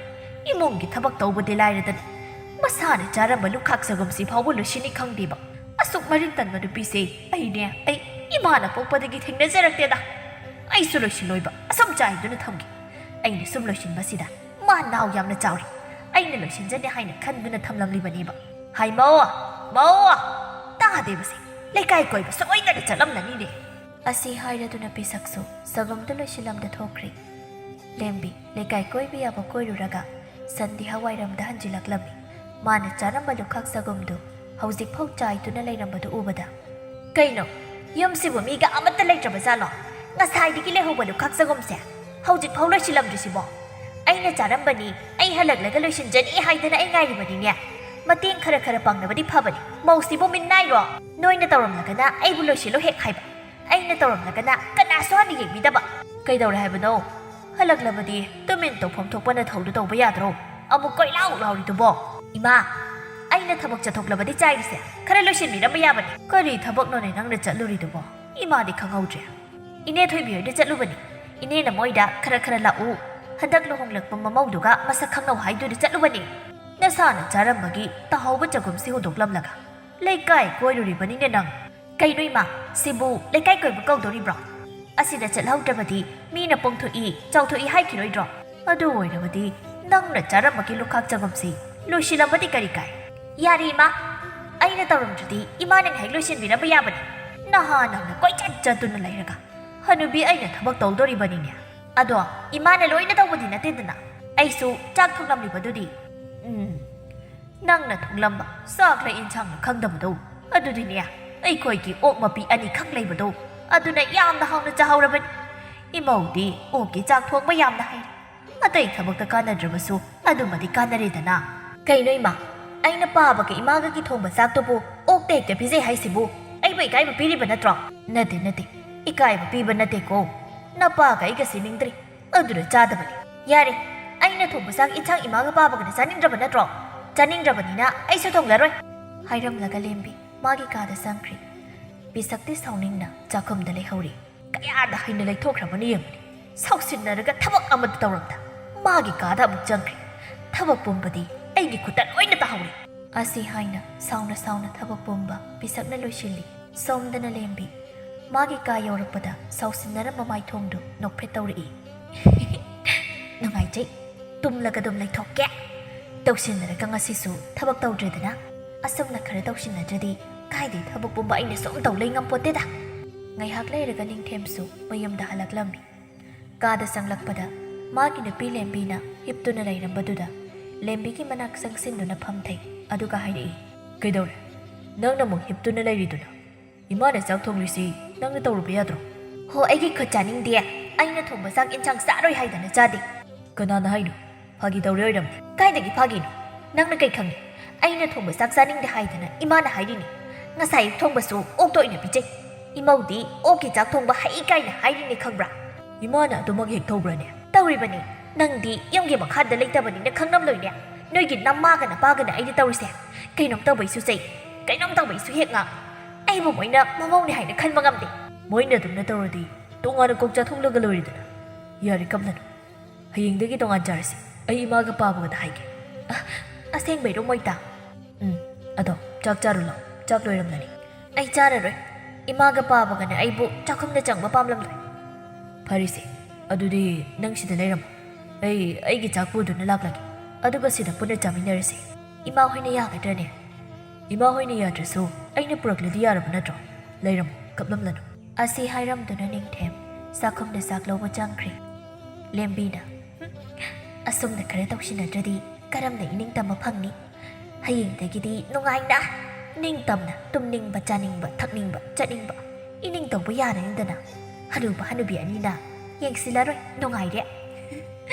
ꯏꯃꯨꯡꯒꯤ ꯊꯕꯛ ꯇꯧꯕꯗꯤ ꯂꯥꯏꯔꯗꯅ ꯃꯁꯥꯅ ꯆꯥꯔꯝꯕ ꯂꯨꯈꯥꯛ ꯆꯒꯨꯝꯁꯤ ꯐꯥꯎꯕ ꯂꯣꯏꯁꯤꯟꯅꯤ ꯈꯪꯗꯦꯕ꯫ ꯑꯁꯨꯛ ꯃꯔꯤꯟ ꯇꯟꯕ ꯅꯨꯄꯤꯁꯦ ꯑꯩꯅꯦ, ꯑꯩ ꯏꯃꯥꯅ ꯄꯣꯛꯄꯗꯒꯤ ꯊꯦꯡꯅꯖꯔꯛꯇꯦꯗ꯫ ꯑꯩꯁꯨ ꯂꯣꯏꯁꯤꯜꯂꯣꯏꯕ ꯑꯁꯨꯝ ꯆꯥꯏꯗꯨꯅ ꯊꯝꯒꯦ꯫ ꯑꯩꯅ ꯁꯨꯝ ꯂꯣꯏꯁꯤꯟꯕꯁꯤꯗ ꯃꯥ ꯅꯥꯎ ꯌꯥꯝꯅ ꯆꯥꯎꯔꯤ꯫ ꯑꯩꯅ ꯂꯣꯏꯁꯤꯟꯖꯅꯤ ꯍꯥꯏꯅ ꯈꯟꯗꯨꯅ ꯊꯝꯂꯝꯂꯤꯕꯅꯦꯕ꯫ ꯍꯥꯏ ꯃꯧ, ꯃꯧ! ꯇꯥꯗꯦꯕꯁꯦ꯫ ꯂꯩꯀꯥꯏ ꯀꯣꯏꯕ ꯁꯣꯏꯗꯅ ꯆꯠꯂꯝꯂꯅꯤꯅꯦ꯫" ꯑꯁꯤ ꯍꯥꯏꯔꯗꯨꯅ ꯄꯤꯁꯛꯁꯨ ꯆꯒꯨꯝꯗꯨ ꯂꯣꯏꯁꯤꯜꯂꯝꯗ ꯊꯣꯛꯈ꯭ꯔꯤ꯫ ꯂꯦꯝꯕꯤ ꯂꯩꯀꯥꯏ ꯀꯣꯏꯕ ꯌꯥꯕ ꯀꯣꯏꯔꯨꯔꯒ ꯁꯟꯗꯤ ꯍꯋꯥꯏꯔꯝꯗ ꯍꯟꯖꯤꯜꯂꯛꯂꯝꯃꯤ꯫ ꯃꯥꯅ ꯆꯥꯔꯝꯕ ꯂꯨꯈꯥꯛ ꯆꯒꯨꯝꯗꯨ ꯍꯧꯖꯤꯛꯐꯥꯎ ꯆꯥꯏꯗꯨꯅ ꯂꯩꯔꯝꯕꯗꯨ ꯎꯕꯗ, "ꯀꯩꯅꯣ, ꯌꯨꯝꯁꯤꯕꯨ ꯃꯤꯒ ꯑꯃꯠꯇ ꯂꯩꯇ꯭ꯔꯕ ꯖꯥꯠꯂꯣ? ꯉꯁꯥꯏꯗꯒꯤ ꯂꯩꯍꯧꯕ ꯂꯨꯈꯥꯛ ꯆꯒꯨꯝꯁꯦ ꯍꯧꯖꯤꯛꯐꯥꯎ ꯂꯣꯏꯁꯤꯜꯂꯝꯗ꯭ꯔꯤꯁꯤꯕꯣ? ꯑꯩꯅ ꯆꯥꯔꯝꯕꯅꯤ, ꯑꯩ ꯍꯜꯂꯛꯂꯒ ꯂꯣꯏꯁꯤꯟꯖꯅꯤ ꯍꯥꯏꯗꯅ ꯑꯩ ꯉꯥꯏꯔꯤꯕꯅꯤꯅꯦ꯫ ꯃꯇꯦꯡ ꯈꯔ ꯈꯔ ꯄꯥꯡꯅꯕꯗꯤ ꯐꯕꯅꯤ꯫ ꯃꯧꯁꯤꯕꯨ ꯃꯤꯠ ꯅꯥꯏꯔꯣ? ꯅꯣꯏꯅ ꯇꯧꯔꯝꯂꯒꯅ ꯑꯩꯕꯨ ꯂꯣꯏꯁꯤꯜꯂꯨ ꯍꯦꯛ ꯍꯥꯏꯕ, ꯑꯩꯅ ꯇꯧꯔꯝꯂꯒꯅ ꯀꯅꯥꯁꯨ ꯍꯥꯟꯅ ꯌꯦꯡꯕꯤꯗꯕ꯫ ꯀꯩꯗꯧꯔꯦ ꯍꯥꯏꯕꯅꯣ? ꯍꯜꯂꯛꯂꯕꯗꯤ ꯇꯨꯃꯤꯟ ꯇꯧꯐꯝ ꯊꯣꯛꯄ ꯅꯊꯧꯗꯨ ꯇꯧꯕ ꯌꯥꯗ꯭ꯔꯣ? ꯑꯃꯨꯛ ꯀꯣꯏꯂꯥꯎ ꯂꯥꯎꯔꯤꯗꯨꯕꯣ?" "ꯏꯃꯥ, ꯑꯩꯅ ꯊꯕꯛ ꯆꯠꯊꯣꯛꯂꯕꯗꯤ ꯆꯥꯏꯔꯤꯁꯦ ꯈꯔ ꯂꯣꯏꯁꯤꯟꯕꯤꯔꯝꯕ ꯌꯥꯕꯅꯤ꯫" "ꯀꯔꯤ ꯊꯕꯛꯅꯣꯅꯦ ꯅꯪꯅ ꯆꯠꯂꯨꯔꯤꯗꯨꯕꯣ?" ꯏꯃꯥꯗꯤ ꯈꯪꯍꯧꯗ꯭ꯔꯦ꯫ ꯏꯅꯦ ꯊꯣꯏꯕꯤ ꯍꯣꯏꯗ ꯆꯠꯂꯨꯕꯅꯤ꯫ ꯏꯅꯦꯅ ꯃꯣꯏꯗ ꯈꯔ ꯈꯔ ꯂꯥꯛꯎ, ꯍꯟꯗꯛ ꯂꯨꯍꯣꯡꯂꯛꯄ ꯃꯃꯧꯗꯨꯒ ꯃꯁꯛ ꯈꯪꯅꯧ ꯍꯥꯏꯗꯨꯗ ꯆꯠꯂꯨꯕꯅꯤ꯫ ꯅꯁꯥꯅ ꯆꯥꯔꯝꯕꯒꯤ ꯇꯥꯍꯧꯕ ꯆꯒꯨꯝꯁꯤ ꯍꯨꯟꯗꯣꯛꯂꯝꯂꯒ ꯂꯩꯀꯥꯏ ꯀꯣꯏꯔꯨꯔꯤꯕꯅꯤꯅꯦ ꯅꯪ꯫ ꯀꯩꯅꯣ ꯏꯃꯥ, ꯁꯤꯕꯨ ꯂꯩꯀꯥꯏ ꯀꯣꯏꯕ ꯀꯧꯗꯣꯔꯤꯕ꯭ꯔꯣ? ꯑꯁꯤꯗ ꯆꯠꯍꯧꯗ꯭ꯔꯕꯗꯤ ꯃꯤꯅ ꯄꯣꯡꯊꯣꯛꯏ ꯆꯥꯎꯊꯣꯛꯏ ꯍꯥꯏꯈꯤꯔꯣꯏꯗ꯭ꯔꯣ? ꯑꯗꯨ ꯑꯣꯏꯔꯕꯗꯤ ꯅꯪꯅ ꯆꯥꯔꯝꯕꯒꯤ ꯂꯨꯈꯥꯛ ꯆꯒꯨꯝꯁꯤ ꯂꯣꯏꯁꯤꯜꯂꯝꯕꯗꯤ ꯀꯔꯤ ꯀꯥꯏ? ꯌꯥꯔꯦ ꯏꯃꯥ, ꯑꯩꯅ ꯇꯧꯔꯝꯗ꯭ꯔꯗꯤ ꯏꯃꯥꯅ ꯉꯥꯏꯍꯥꯛ ꯂꯣꯏꯁꯤꯟꯕꯤꯔꯝꯕ ꯌꯥꯕꯅꯤ꯫ ꯅꯍꯥ ꯅꯪꯅ ꯀꯣꯏꯆꯠ ꯆꯠꯇꯨꯅ ꯂꯩꯔꯒ꯫ ꯍꯅꯨꯕꯤ ꯑꯩꯅ ꯊꯕꯛ ꯇꯧꯗꯣꯔꯤꯕꯅꯤꯅꯦ꯫ ꯑꯗꯣ ꯏꯃꯥꯅ ꯂꯣꯏꯅ ꯇꯧꯕꯗꯤ ꯅꯠꯇꯦꯗꯅ꯫ ꯑꯩꯁꯨ ꯆꯥꯛ ꯊꯣꯡꯂꯝꯂꯤꯕꯗꯨꯗꯤ꯫ ꯎꯝ, ꯅꯪꯅ ꯊꯣꯡꯂꯝꯕ ꯆꯥꯛꯂ ꯏꯟꯁꯥꯡꯂ ꯈꯪꯗꯕꯗꯣ꯫ ꯑꯗꯨꯗꯤꯅꯦ, ꯑꯩꯈꯣꯏꯒꯤ ꯑꯣꯛ ꯃꯄꯤ ꯑꯅꯤꯈꯛ ꯂꯩꯕꯗꯣ, ꯑꯗꯨꯅ ꯌꯥꯝꯅ ꯍꯥꯎꯅ ꯆꯥꯍꯧꯔꯕꯅꯤ꯫ ꯏꯃꯧꯗꯤ ꯑꯣꯛꯀꯤ ꯆꯥꯛ ꯊꯣꯡꯕ ꯌꯥꯝꯅ ꯍꯩ꯫ ꯑꯇꯩ ꯊꯕꯛꯇ ꯀꯥꯟꯅꯗ꯭ꯔꯕꯁꯨ ꯑꯗꯨꯃꯗꯤ ꯀꯥꯟꯅꯔꯦꯗꯅ꯫ ꯀꯩꯅꯣ ꯏꯃꯥ, ꯑꯩꯅ ꯄꯥꯕꯒ ꯏꯃꯥꯒꯒꯤ ꯊꯣꯡꯕ ꯆꯥꯛꯇꯨꯕꯨ ꯑꯣꯛꯇ ꯍꯦꯛꯇ ꯄꯤꯖꯩ ꯍꯥꯏꯁꯤꯕꯨ ꯑꯩꯕꯨ ꯏꯀꯥꯏꯕ ꯄꯤꯔꯤꯕ ꯅꯠꯇ꯭ꯔꯣ? ꯅꯠꯇꯦ, ꯅꯠꯇꯦ, ꯏꯀꯥꯏꯕ ꯄꯤꯕ ꯅꯠꯇꯦꯀꯣ꯫ ꯅꯄꯥꯒ ꯑꯩꯒ ꯁꯤꯅꯤꯡꯗ꯭ꯔꯤ, ꯑꯗꯨꯅ ꯆꯥꯗꯕꯅꯤ꯫ ꯌꯥꯔꯦ, ꯑꯩꯅ ꯊꯣꯡꯕ ꯆꯥꯛ ꯏꯟꯁꯥꯡ ꯏꯃꯥꯒ ꯄꯥꯕꯒꯅ ꯆꯥꯅꯤꯡꯗ꯭ꯔꯕ ꯅꯠꯇ꯭ꯔꯣ? ꯆꯥꯅꯤꯡꯗ꯭ꯔꯕꯅꯤꯅ ꯑꯩꯁꯨ ꯊꯣꯡꯂꯔꯣꯏ꯫ ꯍꯥꯏꯔꯝꯂꯒ ꯂꯦꯝꯕꯤ ꯃꯥꯒꯤ ꯀꯥꯗ ꯆꯪꯈ꯭ꯔꯦ꯫ ꯄꯤꯁꯛꯇꯤ ꯁꯥꯎꯅꯤꯡꯅ ꯆꯥꯛꯈꯨꯝꯗ ꯂꯩꯍꯧꯔꯤ꯫ ꯀꯌꯥꯗ ꯍꯩꯅ ꯂꯩꯊꯣꯛꯈ꯭ꯔꯕꯅꯤ ꯌꯦꯡꯉꯨꯅꯦ꯫ ꯁꯥꯎꯁꯤꯟꯅꯔꯒ ꯊꯕꯛ ꯑꯃꯠꯇ ꯇꯧꯔꯝꯗ ꯃꯥꯒꯤ ꯀꯥꯗ ꯑꯃꯨꯛ ꯆꯪꯈ꯭ꯔꯦ꯫ ꯊꯕꯛ ꯄꯨꯝꯕꯗꯤ ꯑꯩꯒꯤ ꯈꯨꯠꯇ ꯂꯣꯏꯅ ꯇꯥꯍꯧꯔꯦ꯫ ꯑꯁꯤ ꯍꯥꯏꯅ ꯁꯥꯎꯅ ꯁꯥꯎꯅ ꯊꯕꯛ ꯄꯨꯝꯕ ꯄꯤꯁꯛꯅ ꯂꯣꯏꯁꯤꯜꯂꯤ꯫ ꯁꯣꯝꯗꯅ ꯂꯦꯝꯕꯤ ꯃꯥꯒꯤ ꯀꯥ ꯌꯧꯔꯛꯄꯗ ꯁꯥꯎꯁꯤꯟꯅꯔꯝꯕ ꯃꯥꯏꯊꯣꯡꯗꯨ ꯅꯣꯛꯐꯦꯠ ꯇꯧꯔꯛꯏ꯫ ꯅꯨꯡꯉꯥꯏꯖꯩ꯫ ꯇꯨꯝꯂꯒ ꯑꯗꯨꯝ ꯂꯩꯊꯣꯛꯀꯦ꯫ ꯇꯧꯁꯤꯟꯅꯔꯒ ꯉꯁꯤꯁꯨ ꯊꯕꯛ ꯇꯧꯗ꯭ꯔꯦꯗꯅ꯫ ꯑꯁꯨꯝꯅ ꯈꯔ ꯇꯧꯁꯤꯟꯅꯗ꯭ꯔꯗꯤ ꯀꯥꯏꯗꯩ ꯊꯕꯛ ꯄꯨꯝꯕ ꯑꯩꯅ ꯁꯨꯝ ꯇꯧ ꯂꯩ ꯉꯝꯄꯣꯠꯇꯦꯗ꯫ ꯉꯥꯏꯍꯥꯛ ꯂꯩꯔꯒ ꯅꯤꯡꯊꯦꯝꯁꯨ ꯃꯌꯨꯝꯗ ꯍꯜꯂꯛꯂꯝꯃꯤ꯫ ꯀꯥꯗ ꯆꯪꯂꯛꯄꯗ ꯃꯥꯒꯤ ꯅꯨꯄꯤ ꯂꯦꯝꯕꯤꯅ ꯍꯤꯞꯇꯨꯅ ꯂꯩꯔꯝꯕꯗꯨꯗ ꯂꯦꯝꯕꯤꯒꯤ ꯃꯅꯥꯛ ꯆꯪꯁꯤꯟꯗꯨꯅ ꯐꯝꯊꯩ꯫ ꯑꯗꯨꯒ ꯍꯥꯏꯔꯛꯏ, "ꯀꯩꯗꯧꯔꯦ? ꯅꯪꯅ ꯑꯃꯨꯛ ꯍꯤꯞꯇꯨꯅ ꯂꯩꯔꯤꯗꯨꯅ? ꯏꯃꯥꯅ ꯆꯥꯛ ꯊꯣꯡꯂꯤꯁꯤ ꯅꯪꯅ ꯇꯧꯔꯨꯕ ꯌꯥꯗ꯭ꯔꯣ?" "ꯍꯣ, ꯑꯩꯒꯤ ꯈꯨꯠ ꯆꯥꯅꯤꯡꯗꯦ꯫ ꯑꯩꯅ ꯊꯣꯡꯕ ꯆꯥꯛ ꯏꯟꯁꯥꯡ ꯆꯥꯔꯣꯏ ꯍꯥꯏꯗꯅ ꯆꯥꯗꯦ꯫" "ꯀꯅꯥꯅ ꯍꯥꯏꯅꯣ? ꯐꯥꯒꯤ ꯇꯧꯔꯤ ꯑꯣꯏꯔꯝꯅꯤ꯫" "ꯀꯥꯏꯗꯒꯤ ꯐꯥꯒꯤꯅꯣ? ꯅꯪꯅ ꯀꯩ ꯈꯪꯉꯤ? ꯑꯩꯅ ꯊꯣꯡꯕ ꯆꯥꯛ ꯆꯥꯅꯤꯡꯗꯦ ꯍꯥꯏꯗꯅ ꯏꯃꯥꯅ ꯍꯥꯏꯔꯤꯅꯤ꯫ ꯉꯁꯥꯏ ꯑꯌꯨꯛ ꯊꯣꯡꯕꯁꯨ ꯑꯣꯛꯇ ꯑꯣꯏꯅ ꯄꯤꯖꯩ꯫ ꯏꯃꯧꯗꯤ ꯑꯣꯛꯀꯤ ꯆꯥꯛ ꯊꯣꯡꯕ ꯍꯩ ꯀꯥꯏꯅ ꯍꯥꯏꯔꯤꯅꯤ ꯈꯪꯕ꯭ꯔꯥ?" "ꯏꯃꯥꯅ ꯑꯗꯨꯃꯛ ꯍꯦꯛ ꯇꯧꯕ꯭ꯔꯅꯦ?" "ꯇꯧꯔꯤꯕꯅꯤ꯫ ꯅꯪꯗꯤ ꯌꯨꯝꯒꯤ ꯃꯈꯥꯗ ꯂꯩꯇꯕꯅꯤꯅ ꯈꯪꯉꯝꯂꯣꯏꯅꯦ꯫ ꯅꯣꯏꯒꯤ ꯅꯃꯥꯒ ꯅꯄꯥꯒꯅ ꯑꯩꯅ ꯇꯧꯔꯤꯁꯦ꯫ ꯀꯩꯅꯣꯝ ꯇꯧꯕꯩꯁꯨ ꯆꯩ, ꯀꯩꯅꯣꯝ ꯇꯧꯕꯩꯁꯨ ꯍꯦꯛ ꯉꯥꯡ꯫ ꯑꯩꯕꯨ ꯃꯣꯏꯅ ꯃꯃꯧꯅꯦ ꯍꯥꯏꯅ ꯈꯟꯕ ꯉꯝꯗꯦ꯫ ꯃꯣꯏꯅ ꯑꯗꯨꯝꯅ ꯇꯧꯔꯗꯤ ꯇꯣꯉꯥꯟꯅ ꯀꯣꯛ ꯆꯥꯊꯣꯛꯂꯒ ꯂꯣꯏꯔꯦꯗꯅ꯫ ꯌꯥꯔꯦ, ꯀꯞꯂꯅꯨ꯫ ꯍꯌꯦꯡꯗꯒꯤ ꯇꯣꯉꯥꯟ ꯆꯥꯔꯁꯤ꯫ ꯑꯩ ꯏꯃꯥꯒ ꯄꯥꯕꯒꯗ ꯍꯥꯏꯒꯦ꯫ ꯑ, ꯑꯁꯦꯡꯕꯩꯔꯣ, ꯃꯣꯏꯇꯥ? ꯎꯝ, ꯑꯗꯣ ꯆꯥꯛ ꯆꯥꯔꯨ ꯂꯥꯛꯑꯣ, ꯆꯥꯛ ꯂꯣꯏꯔꯝꯂꯅꯤ꯫ ꯑꯩ ꯆꯥꯔꯔꯣꯏ꯫ ꯏꯃꯥꯒ ꯄꯥꯕꯒꯅ ꯑꯩꯕꯨ ꯆꯥꯛꯈꯨꯝꯗ ꯆꯪꯕ ꯄꯥꯝꯂꯝꯂꯣꯏ꯫ ꯐꯔꯦꯁꯦ, ꯑꯗꯨꯗꯤ ꯅꯪ ꯁꯤꯗ ꯂꯩꯔꯝꯃꯣ꯫ ꯑꯩ ꯑꯩꯒꯤ ꯆꯥꯛ ꯄꯨꯗꯨꯅ ꯂꯥꯛꯂꯒꯦ, ꯑꯗꯨꯒ ꯁꯤꯗ ꯄꯨꯟꯅ ꯆꯥꯃꯤꯟꯅꯔꯁꯤ꯫ ꯏꯃꯥ ꯍꯣꯏꯅ ꯌꯥꯒꯗ꯭ꯔꯅꯦ? ꯏꯃꯥ ꯍꯣꯏꯅ ꯌꯥꯗ꯭ꯔꯁꯨ ꯑꯩꯅ ꯄꯨꯔꯛꯂꯗꯤ ꯌꯥꯔꯕ ꯅꯠꯇ꯭ꯔꯣ? ꯂꯩꯔꯝꯃꯣ, ꯀꯞꯂꯝꯂꯅꯨ꯫ ꯑꯁꯤ ꯍꯥꯏꯔꯝꯗꯨꯅ ꯅꯤꯡꯊꯦꯝ ꯆꯥꯛꯈꯨꯝꯗ ꯆꯥꯛ ꯂꯧꯕ ꯆꯪꯈ꯭ꯔꯦ꯫ ꯂꯦꯝꯕꯤꯅ, "ꯍꯨꯝ, ꯑꯁꯨꯝꯅ ꯈꯔ ꯇꯧꯁꯤꯟꯅꯗ꯭ꯔꯗꯤ ꯀꯔꯝꯅ ꯏꯅꯤꯡꯇꯝꯕ ꯐꯪꯅꯤ? ꯍꯌꯦꯡꯗꯒꯤꯗꯤ ꯅꯨꯡꯉꯥꯏꯅ, ꯅꯤꯡꯇꯝꯅ ꯇꯨꯝꯅꯤꯡꯕ, ꯆꯥꯅꯤꯡꯕ, ꯊꯛꯅꯤꯡꯕ, ꯆꯠꯅꯤꯡꯕ ꯏꯅꯤꯡ ꯇꯧꯕ ꯌꯥꯔꯅꯤꯗꯅ꯫ ꯍꯅꯨꯕ ꯍꯅꯨꯕꯤ ꯑꯅꯤꯅ ꯌꯦꯡꯁꯤꯜꯂꯔꯣꯏ, ꯅꯨꯡꯉꯥꯏꯔꯦ꯫"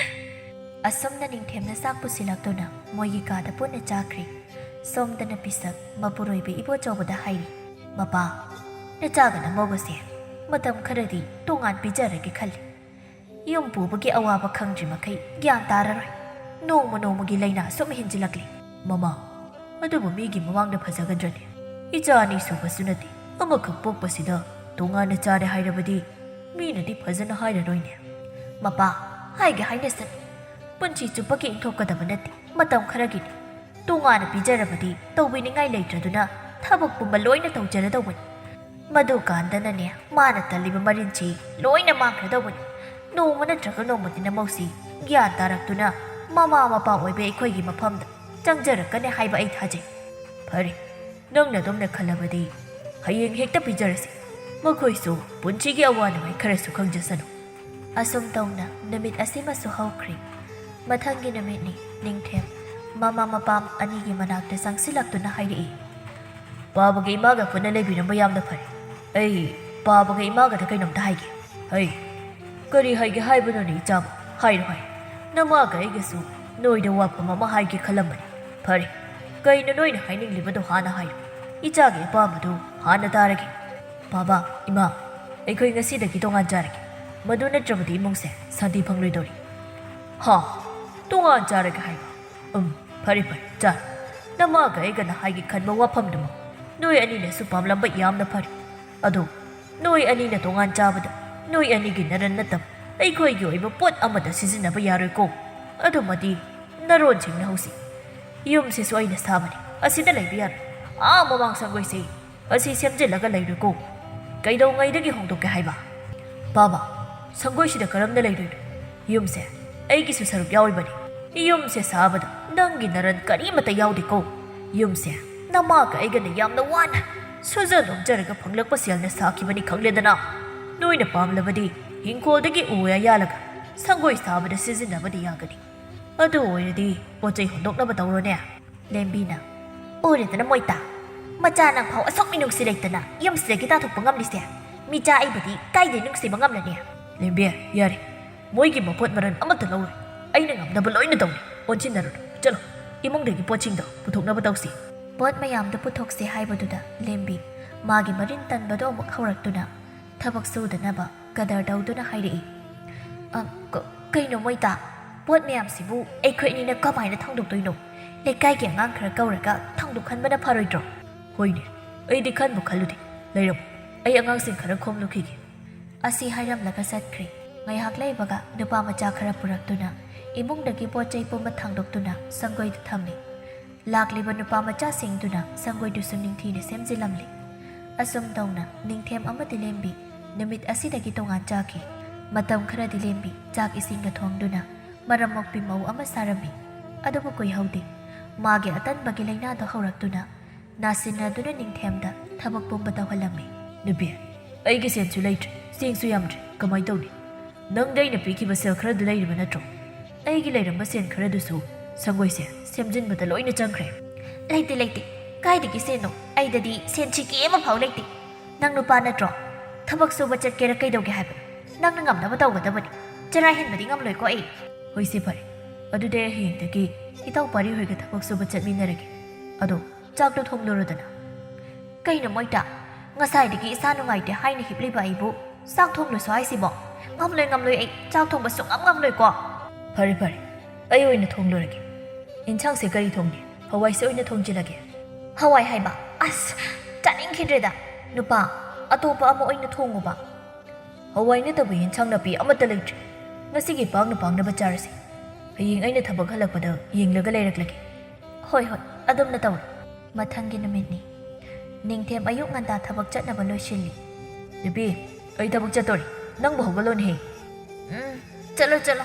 ꯑꯁꯨꯝꯅ ꯅꯤꯡꯊꯦꯝꯅ ꯆꯥꯛ ꯄꯨꯁꯤꯜꯂꯛꯇꯨꯅ ꯃꯣꯏꯒꯤ ꯀꯥꯗ ꯄꯨꯟꯅ ꯆꯥꯈ꯭ꯔꯦ꯫ ꯁꯣꯝꯗꯅ ꯄꯤꯁꯛ ꯃꯄꯨꯔꯣꯏꯕ ꯏꯕꯣꯆꯧꯕꯗ ꯍꯥꯏꯔꯤ, "ꯃꯄꯥ, ꯅꯆꯥꯒ ꯅꯃꯧꯒꯁꯦ ꯃꯇꯝ ꯈꯔꯗꯤ ꯇꯣꯉꯥꯟ ꯄꯤꯖꯔꯒꯦ ꯈꯜꯂꯤ꯫ ꯌꯨꯝ ꯄꯨꯕꯒꯤ ꯑꯋꯥꯕ ꯈꯪꯗ꯭ꯔꯤ ꯃꯈꯩ ꯒ꯭ꯌꯥꯟ ꯇꯥꯔꯔꯣꯏ꯫ ꯅꯣꯡꯃ ꯅꯣꯡꯃꯒꯤ ꯂꯥꯏꯅꯥ ꯁꯨꯝ ꯍꯦꯟꯖꯤꯜꯂꯛꯂꯤ꯫" "ꯃꯃꯥ, ꯑꯗꯨꯕꯨ ꯃꯤꯒꯤ ꯃꯃꯥꯡꯗ ꯐꯖꯒꯗ꯭ꯔꯅꯦ? ꯏꯆꯥ ꯑꯅꯤ ꯁꯨꯕꯁꯨ ꯅꯠꯇꯦ, ꯑꯃꯈꯛ ꯄꯣꯛꯄꯁꯤꯗ ꯇꯣꯉꯥꯟꯅ ꯆꯥꯔꯦ ꯍꯥꯏꯔꯕꯗꯤ ꯃꯤꯅꯗꯤ ꯐꯖꯅ ꯍꯥꯏꯔꯔꯣꯏꯅꯦ꯫" "ꯃꯄꯥ, ꯍꯥꯏꯒꯦ ꯍꯥꯏꯅꯁꯅꯨ꯫ ꯄꯨꯟꯁꯤ ꯆꯨꯞꯄꯒꯤ ꯏꯟꯊꯣꯛꯀꯗꯕ ꯅꯠꯇꯦ, ꯃꯇꯝ ꯈꯔꯒꯤꯅꯤ꯫ ꯇꯣꯉꯥꯟꯅ ꯄꯤꯖꯔꯕꯗꯤ ꯇꯧꯕꯤꯅꯤꯡꯉꯥꯏ ꯂꯩꯇ꯭ꯔꯗꯨꯅ ꯊꯕꯛ ꯄꯨꯝꯕ ꯂꯣꯏꯅ ꯇꯧꯖꯔꯗꯧꯕꯅꯤ꯫ ꯃꯗꯨꯀꯥꯟꯗꯅꯅꯦ, ꯃꯥꯅ ꯇꯜꯂꯤꯕ ꯃꯔꯤꯟꯁꯤ ꯂꯣꯏꯅ ꯃꯥꯡꯈ꯭ꯔꯗꯧꯕꯅꯤ꯫ ꯅꯣꯡꯃ ꯅꯠꯇ꯭ꯔꯒ ꯅꯣꯡꯃꯗꯤ ꯅꯃꯧꯁꯤ ꯒ꯭ꯌꯥꯟ ꯇꯥꯔꯛꯇꯨꯅ ꯃꯃꯥ ꯃꯄꯥ ꯑꯣꯏꯕ ꯑꯩꯈꯣꯏꯒꯤ ꯃꯐꯝꯗ ꯆꯪꯖꯔꯛꯀꯅꯤ ꯍꯥꯏꯕ ꯑꯩ ꯊꯥꯖꯩ꯫ ꯐꯔꯦ, ꯅꯪꯅ ꯑꯗꯨꯝꯅ ꯈꯜꯂꯕꯗꯤ ꯍꯌꯦꯡ ꯍꯦꯛꯇ ꯄꯤꯖꯔꯁꯤ꯫ ꯃꯈꯣꯏꯁꯨ ꯄꯨꯟꯁꯤꯒꯤ ꯑꯋꯥ ꯅꯨꯡꯉꯥꯏ ꯈꯔꯁꯨ ꯈꯪꯖꯁꯅꯨ꯫" ꯑꯁꯨꯝ ꯇꯧꯅ ꯅꯨꯃꯤꯠ ꯑꯁꯤꯃꯁꯨ ꯍꯧꯈ꯭ꯔꯦ꯫ ꯃꯊꯪꯒꯤ ꯅꯨꯃꯤꯠꯅꯤ꯫ ꯅꯤꯡꯊꯦꯝ ꯃꯃꯥ ꯃꯄꯥ ꯑꯅꯤꯒꯤ ꯃꯅꯥꯛꯇ ꯆꯪꯁꯤꯜꯂꯛꯇꯨꯅ ꯍꯥꯏꯔꯛꯏ, "ꯄꯥꯕꯒ ꯏꯃꯥꯒ ꯄꯨꯟꯅ ꯂꯩꯕꯤꯔꯝꯕ ꯌꯥꯝꯅ ꯐꯔꯦ꯫ ꯑꯩ ꯄꯥꯕꯒ ꯏꯃꯥꯒꯗ ꯀꯩꯅꯣꯝꯇ ꯍꯥꯏꯒꯦ꯫" "ꯍꯩ, ꯀꯔꯤ ꯍꯥꯏꯒꯦ ꯍꯥꯏꯕꯅꯣꯅꯦ ꯏꯆꯥꯕꯨ? ꯍꯥꯏꯔꯣ, ꯍꯥꯏꯔꯣ꯫ ꯅꯃꯥꯒ ꯑꯩꯒꯁꯨ ꯅꯣꯏꯗ ꯋꯥꯐꯝ ꯑꯃ ꯍꯥꯏꯒꯦ ꯈꯜꯂꯝꯕꯅꯤ꯫ ꯐꯔꯦ, ꯀꯩꯅꯣ ꯅꯣꯏꯅ ꯍꯥꯏꯅꯤꯡꯂꯤꯕꯗꯣ ꯍꯥꯟꯅ ꯍꯥꯏꯌꯨ꯫ ꯏꯆꯥꯒꯤ ꯑꯄꯥꯝꯕꯗꯨ ꯍꯥꯟꯅ ꯇꯥꯔꯒꯦ꯫" "ꯕꯥꯕꯥ, ꯏꯃꯥ, ꯑꯩꯈꯣꯏ ꯉꯁꯤꯗꯒꯤ ꯇꯣꯉꯥꯟ ꯆꯥꯔꯒꯦ꯫ ꯃꯗꯨ ꯅꯠꯇ꯭ꯔꯕꯗꯤ ꯏꯃꯨꯡꯁꯦ ꯁꯥꯟꯇꯤ ꯐꯪꯂꯣꯏꯗꯧꯔꯤ꯫" "ꯍꯥ? ꯇꯣꯉꯥꯟ ꯆꯥꯔꯒꯦ ꯍꯥꯏꯕ? ꯎꯝ, ꯐꯔꯦ, ꯐꯔꯦ, ꯆꯥꯔꯣ꯫ ꯅꯃꯥꯒ ꯑꯩꯒꯅ ꯍꯥꯏꯒꯦ ꯈꯟꯕ ꯋꯥꯐꯝꯗꯨꯃꯛ ꯅꯣꯏ ꯑꯅꯤꯅꯁꯨ ꯄꯥꯝꯂꯝꯕ ꯌꯥꯝꯅ ꯐꯔꯦ꯫ ꯑꯗꯣ ꯅꯣꯏ ꯑꯅꯤꯅ ꯇꯣꯉꯥꯟ ꯆꯥꯕꯗ ꯅꯣꯏ ꯑꯅꯤꯒꯤ ꯅꯔꯟ ꯅꯠꯇꯕ ꯑꯩꯈꯣꯏꯒꯤ ꯑꯣꯏꯕ ꯄꯣꯠ ꯑꯃꯠꯇ ꯁꯤꯖꯤꯟꯅꯕ ꯌꯥꯔꯣꯏꯀꯣ꯫ ꯑꯗꯨꯃꯗꯤ ꯅꯔꯣꯟꯁꯤꯡꯅ ꯍꯧꯁꯤ꯫ ꯌꯨꯝꯁꯤꯁꯨ ꯑꯩꯅ ꯁꯥꯕꯅꯤ, ꯑꯁꯤꯗ ꯂꯩꯕ ꯌꯥꯔꯣꯏ꯫ ꯑꯥ ꯃꯃꯥꯡ ꯁꯪꯒꯣꯏꯁꯤ ꯑꯁꯤ ꯁꯦꯝꯖꯤꯜꯂꯒ ꯂꯩꯔꯣꯏꯀꯣ꯫ ꯀꯩꯗꯧꯉꯩꯗꯒꯤ ꯍꯣꯡꯗꯣꯛꯀꯦ ꯍꯥꯏꯕ? ꯕꯥꯕꯥ, ꯁꯪꯒꯣꯏꯁꯤꯗ ꯀꯔꯝꯅ ꯂꯩꯗꯣꯏꯅꯣ? ꯌꯨꯝꯁꯦ ꯑꯩꯒꯤꯁꯨ ꯁꯔꯨꯛ ꯌꯥꯎꯔꯤꯕꯅꯤ꯫ ꯌꯨꯝꯁꯦ ꯁꯥꯕꯗ ꯅꯪꯒꯤ ꯅꯔꯟ ꯀꯔꯤꯃꯠꯇ ꯌꯥꯎꯗꯦꯀꯣ꯫ ꯌꯨꯝꯁꯦ ꯅꯃꯥꯒ ꯑꯩꯒꯅ ꯌꯥꯝꯅ ꯋꯥꯅ ꯁꯨꯖ ꯅꯣꯝꯖꯔꯒ ꯐꯪꯂꯛꯄ ꯁꯦꯜꯅ ꯁꯥꯈꯤꯕꯅꯤ ꯈꯪꯂꯦꯗꯅ꯫ ꯅꯣꯏꯅ ꯄꯥꯝꯂꯕꯗꯤ ꯍꯤꯡꯈꯣꯜꯗꯒꯤ ꯎ ꯋꯥ ꯌꯥꯜꯂꯒ ꯁꯪꯒꯣꯏ ꯁꯥꯕꯗ ꯁꯤꯖꯤꯟꯅꯕꯗꯤ ꯌꯥꯒꯅꯤ꯫ ꯑꯗꯨ ꯑꯣꯏꯔꯗꯤ ꯄꯣꯠ ꯆꯩ ꯍꯣꯟꯗꯣꯛꯅꯕ ꯇꯧꯔꯣꯅꯦ꯫ ꯂꯦꯝꯕꯤꯅ, "ꯎꯔꯦꯗꯅ ꯃꯣꯏꯇꯥ, ꯃꯆꯥ ꯅꯪꯐꯥꯎ ꯑꯁꯨꯛ ꯃꯤꯅꯨꯡꯁꯤ ꯂꯩꯇꯅ ꯌꯨꯝꯁꯤꯗꯒꯤ ꯇꯥꯊꯣꯛꯄ ꯉꯝꯂꯤꯁꯦ꯫ ꯃꯤꯆꯥ ꯑꯩꯕꯨꯗꯤ ꯀꯥꯏꯗꯩ ꯅꯨꯡꯁꯤꯕ ꯉꯝꯂꯅꯤ?" ꯂꯦꯝꯕꯤ, ꯌꯥꯔꯦ꯫ ꯃꯣꯏꯒꯤ ꯃꯄꯣꯠ ꯃꯔꯟ ꯑꯃꯠꯇ ꯂꯧꯔꯣꯏ꯫ ꯑꯩꯅ ꯉꯝꯅꯕ ꯂꯣꯏꯅ ꯇꯧꯅꯤ꯫ ꯑꯣꯟꯁꯤꯟꯅꯔꯨꯅꯨ꯫ ꯆꯠꯂꯣ, ꯏꯃꯨꯡꯗꯒꯤ ꯄꯣꯠꯁꯤꯡꯗꯣ ꯄꯨꯊꯣꯛꯅꯕ ꯇꯧꯁꯤ꯫ ꯄꯣꯠ ꯃꯌꯥꯝꯗꯨ ꯄꯨꯊꯣꯛꯁꯤ ꯍꯥꯏꯕꯗꯨꯗ ꯂꯦꯝꯕꯤ ꯃꯥꯒꯤ ꯃꯔꯤꯟ ꯇꯟꯕꯗꯣ ꯑꯃꯨꯛ ꯍꯧꯔꯛꯇꯨꯅ ꯊꯕꯛ ꯁꯨꯗꯅꯕ ꯀꯗꯔ ꯇꯧꯗꯨꯅ ꯍꯥꯏꯔꯛꯏ, "ꯑ, ꯀ-, ꯀꯩꯅꯣ ꯃꯣꯏꯇꯥ? ꯄꯣꯠ ꯃꯌꯥꯝꯁꯤꯕꯨ ꯑꯩꯈꯣꯏ ꯑꯅꯤꯅ ꯀꯃꯥꯏꯅ ꯊꯥꯡꯗꯣꯛꯇꯣꯏꯅꯣ? ꯂꯩꯀꯥꯏꯒꯤ ꯑꯉꯥꯡ ꯈꯔ ꯀꯧꯔꯒ ꯊꯥꯡꯗꯣꯛꯍꯟꯕꯅ ꯐꯔꯣꯏꯗ꯭ꯔꯣ?" "ꯍꯣꯏꯅꯦ, ꯑꯩꯗꯤ ꯈꯟꯕꯨ ꯈꯜꯂꯨꯗꯦ꯫ ꯂꯩꯔꯝꯃꯣ, ꯑꯩ ꯑꯉꯥꯡꯁꯤꯡ ꯈꯔ ꯈꯣꯝꯂꯨꯈꯤꯒꯦ꯫" ꯑꯁꯤ ꯍꯥꯏꯔꯝꯂꯒ ꯆꯠꯈ꯭ꯔꯦ꯫ ꯉꯥꯏꯍꯥꯛ ꯂꯩꯕꯒ ꯅꯨꯄꯥ ꯃꯆꯥ ꯈꯔ ꯄꯨꯔꯛꯇꯨꯅ ꯏꯃꯨꯡꯗꯒꯤ ꯄꯣꯠ ꯆꯩ ꯄꯨꯝꯕ ꯊꯥꯡꯗꯣꯛꯇꯨꯅ ꯁꯪꯒꯣꯏꯗ ꯊꯝꯃꯤ꯫ ꯂꯥꯛꯂꯤꯕ ꯅꯨꯄꯥ ꯃꯆꯥꯁꯤꯡꯗꯨꯅ ꯁꯪꯒꯣꯏꯗꯨꯁꯨ ꯅꯤꯡꯊꯤꯅ ꯁꯦꯝꯖꯤꯜꯂꯝꯂꯤ꯫ ꯑꯁꯨꯝ ꯇꯧꯅ ꯅꯤꯡꯊꯦꯝ ꯑꯃꯗꯤ ꯂꯦꯝꯕꯤ ꯅꯨꯃꯤꯠ ꯑꯁꯤꯗꯒꯤ ꯇꯣꯉꯥꯟ ꯆꯥꯈꯤ꯫ ꯃꯇꯝ ꯈꯔꯗꯤ ꯂꯦꯝꯕꯤ ꯆꯥꯛ ꯏꯁꯤꯡꯒ ꯊꯣꯡꯗꯨꯅ ꯃꯔꯝ ꯃꯣꯛꯄꯤ ꯃꯧ ꯑꯃ ꯁꯥꯔꯝꯃꯤ꯫ ꯑꯗꯨꯕꯨ ꯀꯨꯏꯍꯧꯗꯦ꯫ ꯃꯥꯒꯤ ꯑꯇꯟꯕꯒꯤ ꯂꯥꯏꯅꯥꯗꯣ ꯍꯧꯔꯛꯇꯨꯅ ꯅꯥꯁꯤꯟꯅꯗꯨꯅ ꯅꯤꯡꯊꯦꯝꯗ ꯊꯕꯛ ꯄꯨꯝꯕ ꯇꯧꯍꯜꯂꯝꯃꯤ꯫ "ꯅꯨꯄꯤ, ꯑꯩꯒꯤ ꯁꯦꯟꯁꯨ ꯂꯩꯇ꯭ꯔꯦ, ꯆꯦꯡꯁꯨ ꯌꯥꯝꯗ꯭ꯔꯦ, ꯀꯃꯥꯏ ꯇꯧꯅꯤ? ꯅꯪꯗ ꯑꯩꯅ ꯄꯤꯈꯤꯕ ꯁꯦꯜ ꯈꯔꯗꯨ ꯂꯩꯔꯤꯕ ꯅꯠꯇ꯭ꯔꯣ? ꯑꯩꯒꯤ ꯂꯩꯔꯝꯕ ꯁꯦꯟ ꯈꯔꯗꯨꯁꯨ ꯁꯪꯒꯣꯏꯁꯦ ꯁꯦꯝꯖꯤꯟꯕꯗ ꯂꯣꯏꯅ ꯆꯪꯈ꯭ꯔꯦ꯫" "ꯂꯩꯇꯦ, ꯂꯩꯇꯦ꯫ ꯀꯥꯏꯗꯒꯤ ꯁꯦꯟꯅꯣ? ꯑꯩꯗꯗꯤ ꯁꯦꯟ ꯁꯤꯀꯤ ꯑꯃꯐꯥꯎ ꯂꯩꯇꯦ꯫ ꯅꯪ ꯅꯨꯄꯥ ꯅꯠꯇ꯭ꯔꯣ? ꯊꯕꯛ ꯁꯨꯕ ꯆꯠꯀꯦꯔꯥ ꯀꯩꯗꯧꯒꯦ ꯍꯥꯏꯕꯅꯣ? ꯅꯪꯅ ꯉꯝꯅꯕ ꯇꯧꯒꯗꯕꯅꯤ꯫ ꯆꯔꯥ ꯍꯦꯟꯕꯗꯤ ꯉꯝꯂꯣꯏꯀꯣ ꯑꯩ꯫" "ꯍꯣꯏꯁꯦ, ꯐꯔꯦ꯫ ꯑꯗꯨꯗꯤ ꯑꯩ ꯍꯌꯦꯡꯗꯒꯤ ꯏꯇꯥꯎ ꯄꯥꯔꯤ ꯍꯣꯏꯒ ꯊꯕꯛ ꯁꯨꯕ ꯆꯠꯃꯤꯟꯅꯔꯒꯦ꯫ ꯑꯗꯣ ꯆꯥꯛꯇꯣ ꯊꯣꯡꯂꯨꯔꯣꯗꯅ꯫" "ꯀꯩꯅꯣ ꯃꯣꯏꯇꯥ? ꯉꯁꯥꯏꯗꯒꯤ ꯏꯁꯥ ꯅꯨꯡꯉꯥꯏꯇꯦ ꯍꯥꯏꯅ ꯍꯤꯞꯂꯤꯕ ꯑꯩꯕꯨ ꯆꯥꯛ ꯊꯣꯡꯂꯨꯁꯣ ꯍꯥꯏꯁꯤꯕꯣ? ꯉꯝꯂꯣꯏ, ꯉꯝꯂꯣꯏ, ꯑꯩ ꯆꯥꯛ ꯊꯣꯡꯕ ꯁꯨꯡꯉꯝ ꯉꯝꯂꯣꯏꯀꯣ꯫" "ꯐꯔꯦ, ꯐꯔꯦ, ꯑꯩ ꯑꯣꯏꯅ ꯊꯣꯡꯂꯨꯔꯒꯦ꯫ ꯏꯟꯁꯥꯡꯁꯦ ꯀꯔꯤ ꯊꯣꯡꯒꯦ? ꯍꯋꯥꯏꯁꯦ ꯑꯣꯏꯅ ꯊꯣꯡꯖꯤꯜꯂꯒꯦ꯫" "ꯍꯋꯥꯏ ꯍꯥꯏꯕ? ꯑꯁ, ꯆꯥꯅꯤꯡꯈꯤꯗ꯭ꯔꯦꯗ꯫ ꯅꯨꯄꯥ, ꯑꯇꯣꯞꯄ ꯑꯃ ꯑꯣꯏꯅ ꯊꯣꯡꯉꯨꯕ꯫ ꯍꯋꯥꯏ ꯅꯠꯇꯕ ꯌꯦꯟꯁꯥꯡ ꯅꯥꯄꯤ ꯑꯃꯠꯇ ꯂꯩꯇ꯭ꯔꯦ꯫ ꯉꯁꯤꯒꯤ ꯄꯥꯛꯅ ꯄꯥꯛꯅꯕ ꯆꯥꯔꯁꯤ꯫ ꯍꯌꯦꯡ ꯑꯩꯅ ꯊꯕꯛ ꯍꯜꯂꯛꯄꯗ ꯌꯦꯡꯂꯒ ꯂꯩꯔꯛꯂꯒꯦ꯫ ꯍꯣꯏ, ꯍꯣꯏ, ꯑꯗꯨꯝꯅ ꯇꯧꯔꯣ꯫ ꯃꯊꯪꯒꯤ ꯅꯨꯃꯤꯠꯅꯤ꯫ ꯅꯤꯡꯊꯦꯝ ꯑꯌꯨꯛ ꯉꯟꯇꯥ ꯊꯕꯛ ꯆꯠꯅꯕ ꯂꯣꯏꯁꯤꯜꯂꯤ꯫ ꯅꯨꯄꯤ, ꯑꯩ ꯊꯕꯛ ꯆꯠꯇꯣꯔꯤ꯫ ꯅꯪꯕꯨ ꯍꯧꯒꯠꯂꯣꯅꯦꯍꯦ꯫ ꯎꯝ, ꯆꯠꯂꯣ, ꯆꯠꯂꯣ꯫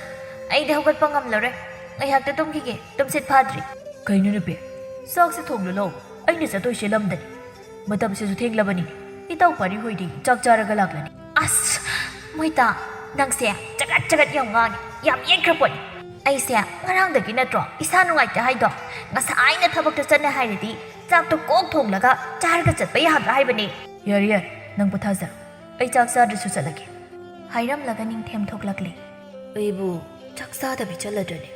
ꯑꯩꯗꯤ ꯍꯧꯒꯠꯄ ꯉꯝꯂꯔꯣꯏ꯫ ꯉꯥꯏꯍꯥꯛꯇ ꯇꯨꯝꯈꯤꯒꯦ, ꯇꯨꯝꯁꯤꯠ ꯐꯥꯗ꯭ꯔꯤ꯫ ꯀꯩꯅꯣ ꯅꯨꯄꯤ? ꯆꯥꯛꯁꯦ ꯊꯣꯡꯂꯨ ꯂꯥꯎ꯫ ꯑꯩꯅ ꯆꯠꯇꯣꯏꯁꯦ ꯂꯝꯗꯅꯤ꯫ ꯃꯇꯝꯁꯤꯁꯨ ꯊꯦꯡꯂꯕꯅꯤ꯫ ꯏꯇꯥꯎ ꯄꯥꯔꯤ ꯍꯣꯏꯗꯤ ꯆꯥꯛ ꯆꯥꯔꯒ ꯂꯥꯛꯂꯅꯤ꯫ ꯑꯁ, ꯃꯣꯏꯇꯥ, ꯅꯪꯁꯦ ꯆꯒꯠ ꯆꯒꯠ ꯌꯥꯝ ꯉꯥꯡꯉꯦ꯫ ꯌꯥꯝ ꯌꯦꯠꯈ꯭ꯔ ꯄꯣꯠꯅꯤ꯫ ꯑꯩꯁꯦ ꯉꯔꯥꯡꯗꯒꯤ ꯅꯠꯇ꯭ꯔꯣ ꯏꯁꯥ ꯅꯨꯡꯉꯥꯏꯇꯦ ꯍꯥꯏꯗꯣ? ꯉꯁꯥꯏꯅ ꯊꯕꯛꯇ ꯆꯠꯅ ꯍꯥꯏꯔꯗꯤ ꯆꯥꯛꯇꯣ ꯀꯣꯛ ꯊꯣꯡꯂꯒ ꯆꯥꯔꯒ ꯆꯠꯄ ꯌꯥꯗ꯭ꯔꯥ ꯍꯥꯏꯕꯅꯦ꯫ ꯌꯥꯔꯦ, ꯌꯥꯔꯦ, ꯅꯪ ꯄꯣꯊꯥꯖꯔꯣ꯫ ꯑꯩ ꯆꯥꯛ ꯆꯥꯗ꯭ꯔꯁꯨ ꯆꯠꯂꯒꯦ꯫ ꯍꯥꯏꯔꯝꯂꯒ ꯅꯤꯡꯊꯦꯝ ꯊꯣꯛꯂꯛꯂꯦ꯫ ꯑꯩꯕꯨ ꯆꯥꯛ ꯆꯥꯗꯕꯤ ꯆꯠꯂꯗ꯭ꯔꯅꯦ?